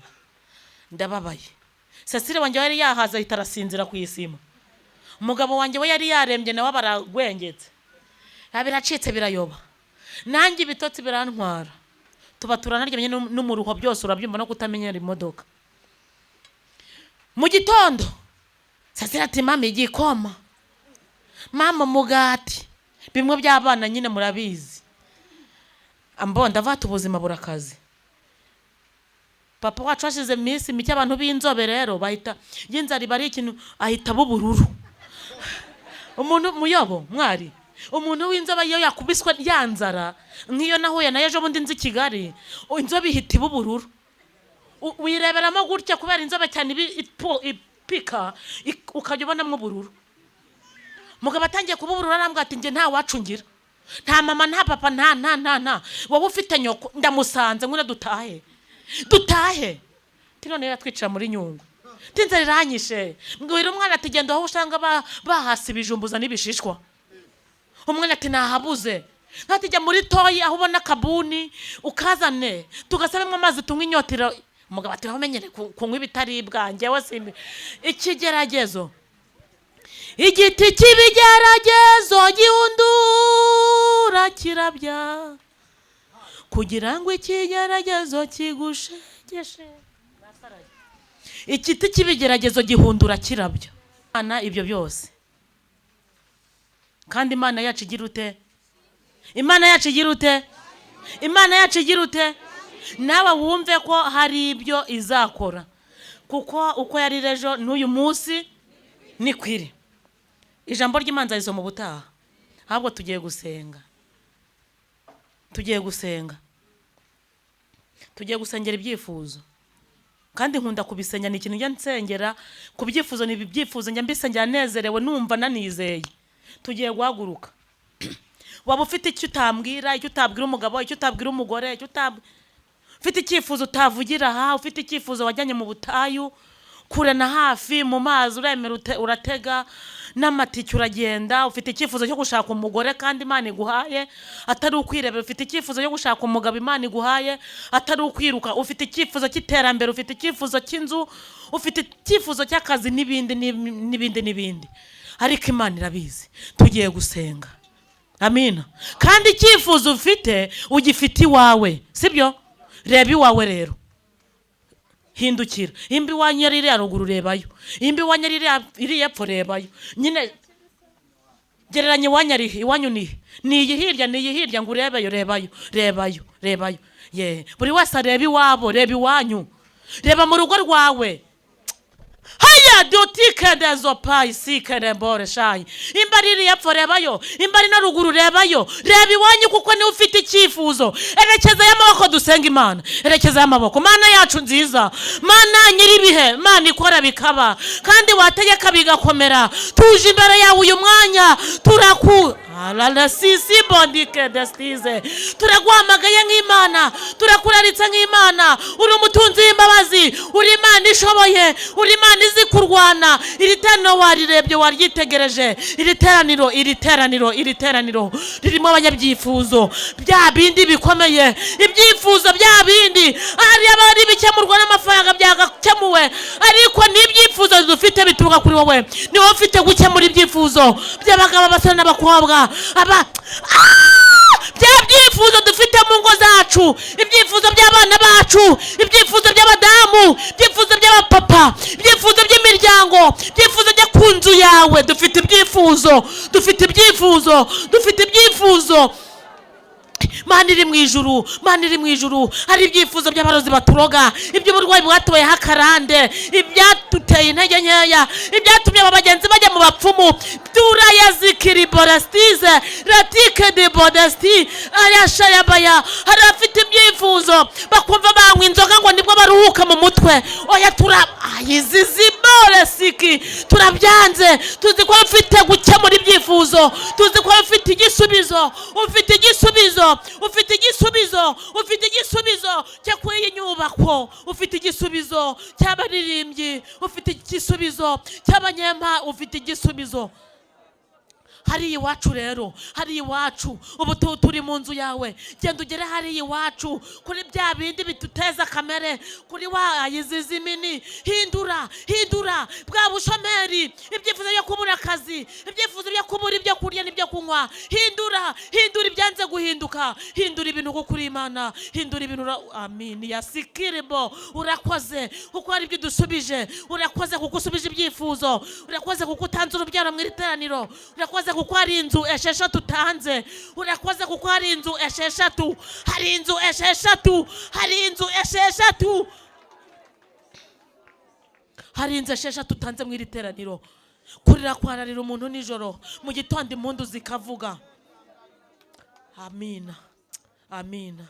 ndababaye. Cecile wanjye yari yahaza ahita arasinzira ku isima. Umugabo wanjye we yari yarembye nawe baragwengetse, biracitse birayoba, nanjye ibitotsi birantwara. Tuba turanaryamye n'umuruho byose urabyumva no kutamenyera imodoka. Mu gitondo Cecile ati mama igikoma, mama umugati, bimwe by'abana nyine murabizi. Ambo ndavata ubuzima burakaze. Papa wacu hashize iminsi mike abantu b'inzobe rero bahita y'inzara bari ikintu ahita bubururu. Umuntu muyobo mwari, umuntu w'inzobe iyo yakubiswe yanzara nk'iyo nahuye na ejo bundi nzi Kigali, inzobe ihita ibubururu. Wireberamo gutya kubera inzobe cyane ipika ukajya ubonamo ubururu. Mugabo atangiye kububurura arambwira ati nge nta wacu ngira, nta mama nta papa nta nta nta nta, wowe ufite nyoko ndamusanze ngwino dutahe dutahe. None yatwicara muri Nyungwe tinze riranyishe. Mbwira umwana ati genda aho usanga bahasi ibijumbuza n'ibishishwa. Umwana ati nahabuze. Ati jya muri toyi aho ubona kabuni ukazane tugasabemo amazi tunywe inyotira. Umugabo ati wamenyere kunywa ibitaribwa njyewe simbi. Ikigeragezo, igiti cy'ibigeragezo gihundura kirabya kugira ngo ikigeragezo kigushegeshe. Igiti cy'ibigeragezo gihundura kirabya. Imana ibyo byose. Kandi Imana yacu igira ute? Imana yacu igira ute? Imana yacu igira ute? Nawe wumve ko hari ibyo izakora, kuko uko yari ejo n'uyu munsi ni kwiri. Ijambo ry'Imana rizo mu butaha. Ahubwo tugiye gusenga, tugiye gusenga, tugiye gusengera ibyifuzo. Kandi nkunda kubisenya, ni ikintu njya nsengera ku byifuzo, ni ibyifuzo njya mbisengera nezerewe numva nanizeye. Tugiye guhaguruka. Waba ufite icyo utambwira, icyo utabwira umugabo, icyo utabwira umugore, icyo ufite icyifuzo utavugira aha, ufite icyifuzo wajyanye mu butayu kure na hafi mu mazi uremera uratega n'amatike uragenda, ufite icyifuzo cyo gushaka umugore kandi Imana iguhaye atari ukwirebera, ufite icyifuzo cyo gushaka umugabo Imana iguhaye atari ukwiruka, ufite icyifuzo cy'iterambere, ufite icyifuzo cy'inzu, ufite icyifuzo cy'akazi n'ibindi n'ibindi n'ibindi. Ariko Imana irabizi. Tugiye gusenga. Amina. Kandi icyifuzo ufite ugifite iwawe, sibyo? Reba iwawe rero, hindukira. Imbi iwanyu yari iri haruguru rebayo, imbi iwanyu yari iri epfo rebayo. Nyine gereranya iwanyu ari iwanyu ni iyi hirya, ni iyi hirya, ngo urebeyo, rebayo, rebayo, rebayo. Ye, buri wese areba iwabo, reba iwanyu, reba mu rugo rwawe. Haya dotike dezo pai sikere bore shayi. Imba riri epfo rebayo, imba ari na ruguru rebayo, reba iwanyu kuko ni ufite icyifuzo. Erekeza y'amaboko dusenga Imana, erekeza y'amaboko. Mana yacu nziza, Mana nyiribihe, Mana ikora bikaba kandi wategeka bigakomera. Tuje imbere yawe uyu mwanya turaku Sisi bondike desitize, turaguhamagaye nk'Imana, turakuraritse nk'Imana. Uri umutunzi w'imbabazi, uri Imana ishoboye, uri Imana izi kurwana. Iri teraniro warirebye, waryitegereje. Iri teraniro, iri teraniro, iri teraniro ririmo abanyabyifuzo bya bindi bikomeye, ibyifuzo bya bindi hari abari bikemurwa n'amafaranga byagakemuwe, ariko n'ibyifuzo dufite bituruka kuri wowe. Ni wowe ufite gukemura ibyifuzo by'abagabo, abasore n'abakobwa, aba bya byifuzo dufite mu ngo zacu, ibyifuzo by'abana bacu, ibyifuzo by'abadamu, ibyifuzo by'abapapa, ibyifuzo by'imiryango, ibyifuzo byo ku nzu yawe. Dufite ibyifuzo, dufite ibyifuzo, dufite ibyifuzo. Mana iri mu ijuru, Mana iri mu ijuru, hari ibyifuzo by'abarozi baturoga, iby'uburwayi bwatubayeho akarande, ibyaduteye intege nkeya, ibyatumye aba bagenzi bajya mu bapfumu. Turayazikiri borestize ratike de bodesti arashayabaya. Hari abafite ibyifuzo bakumva banywa inzoga ngo nibwo baruhuka mu mutwe. Oya, tura ayiziziboresiki, turabyanze. Tuzi ko ufite gukemura ibyifuzo, tuzi ko ufite igisubizo, ufite igisubizo, ufite igisubizo, ufite igisubizo cyo kuri iyi nyubako, ufite igisubizo cy'abaririmbyi, ufite igisubizo cy'abanyempa, ufite igisubizo hariya iwacu. Rero hariya iwacu ubu turi mu nzu yawe. Genda ugere hariya iwacu kuri bya bindi biduteza kamere, kuri wa ayizizimini. Hindura, hindura bwa bushomeri, ibyifuzo byo kubura akazi, ibyifuzo byo kubura ibyo kurya n'ibyo kunywa. Hindura, hindura ibyanze guhinduka, hindura ibintu kuko uri Imana. Hindura ibintu. Amini ya sikiribo. Urakoze kuko hari ibyo udusubije. Urakoze kuko usubije ibyifuzo. Urakoze kuko utanze urubyaro mu iri teraniro. Urakoze kuko hari inzu 6 utanze. Urakoze kuko hari inzu 6, hari inzu 6, hari inzu 6, hari inzu 6 utanze mu iri teraniro. Kurira kwararira umuntu nijoro, mu gitondo impundu zikavuga. Amina, amina,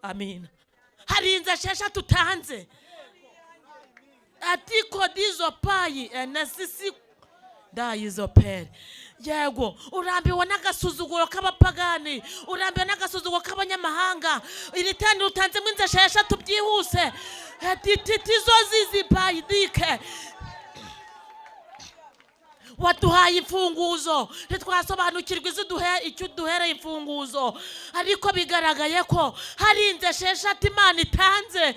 amina. Hari inzu 6 utanze. Atiko dizo payi enesisi ndayizo pere. Yego, urambiwe n'agasuzuguro k'abapagani, urambiwe n'agasuzuguro k'abanyamahanga. Iri teraniro utanzemo inzu 6 byihuse. Titizo zizi payi dike. Waduhaye imfunguzo, ntitwasobanukirwa icyo uduhereye imfunguzo, ariko bigaragaye ko hari inzu 6 Imana itanze.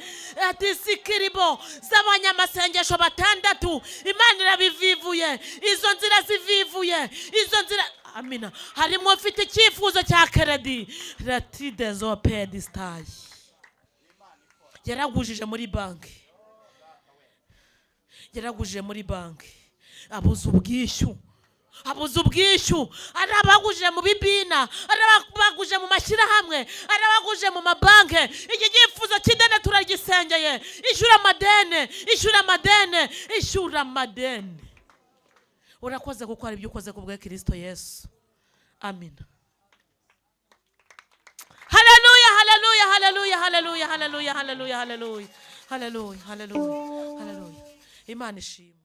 Ati sikiribo z'abanyamasengesho 6, Imana irabivivuye, izo nzira zivivuye, izo nzira. Amina. Harimo ufite icyifuzo cya keredi ratidezopedisitayi, yaragujije muri banki, yaragujije muri banki, abuze ubwishyu, abuze ubwishyu. Ari abagujije mu bibina, ari abaguje mu mashyirahamwe, ari abaguje mu mabanki. Iki cyifuzo cy'ideni turagisengeye. Ishyura amadeni, ishyura amadeni, ishyura amadeni. Urakoze kuko hari ibyo ukoze ku bwa Kristo Yesu. Amina. Haleluya, haleluya, haleluya, haleluya, haleluya, haleluya, haleluya, haleluya, haleluya, haleluya. Imana ishimwe.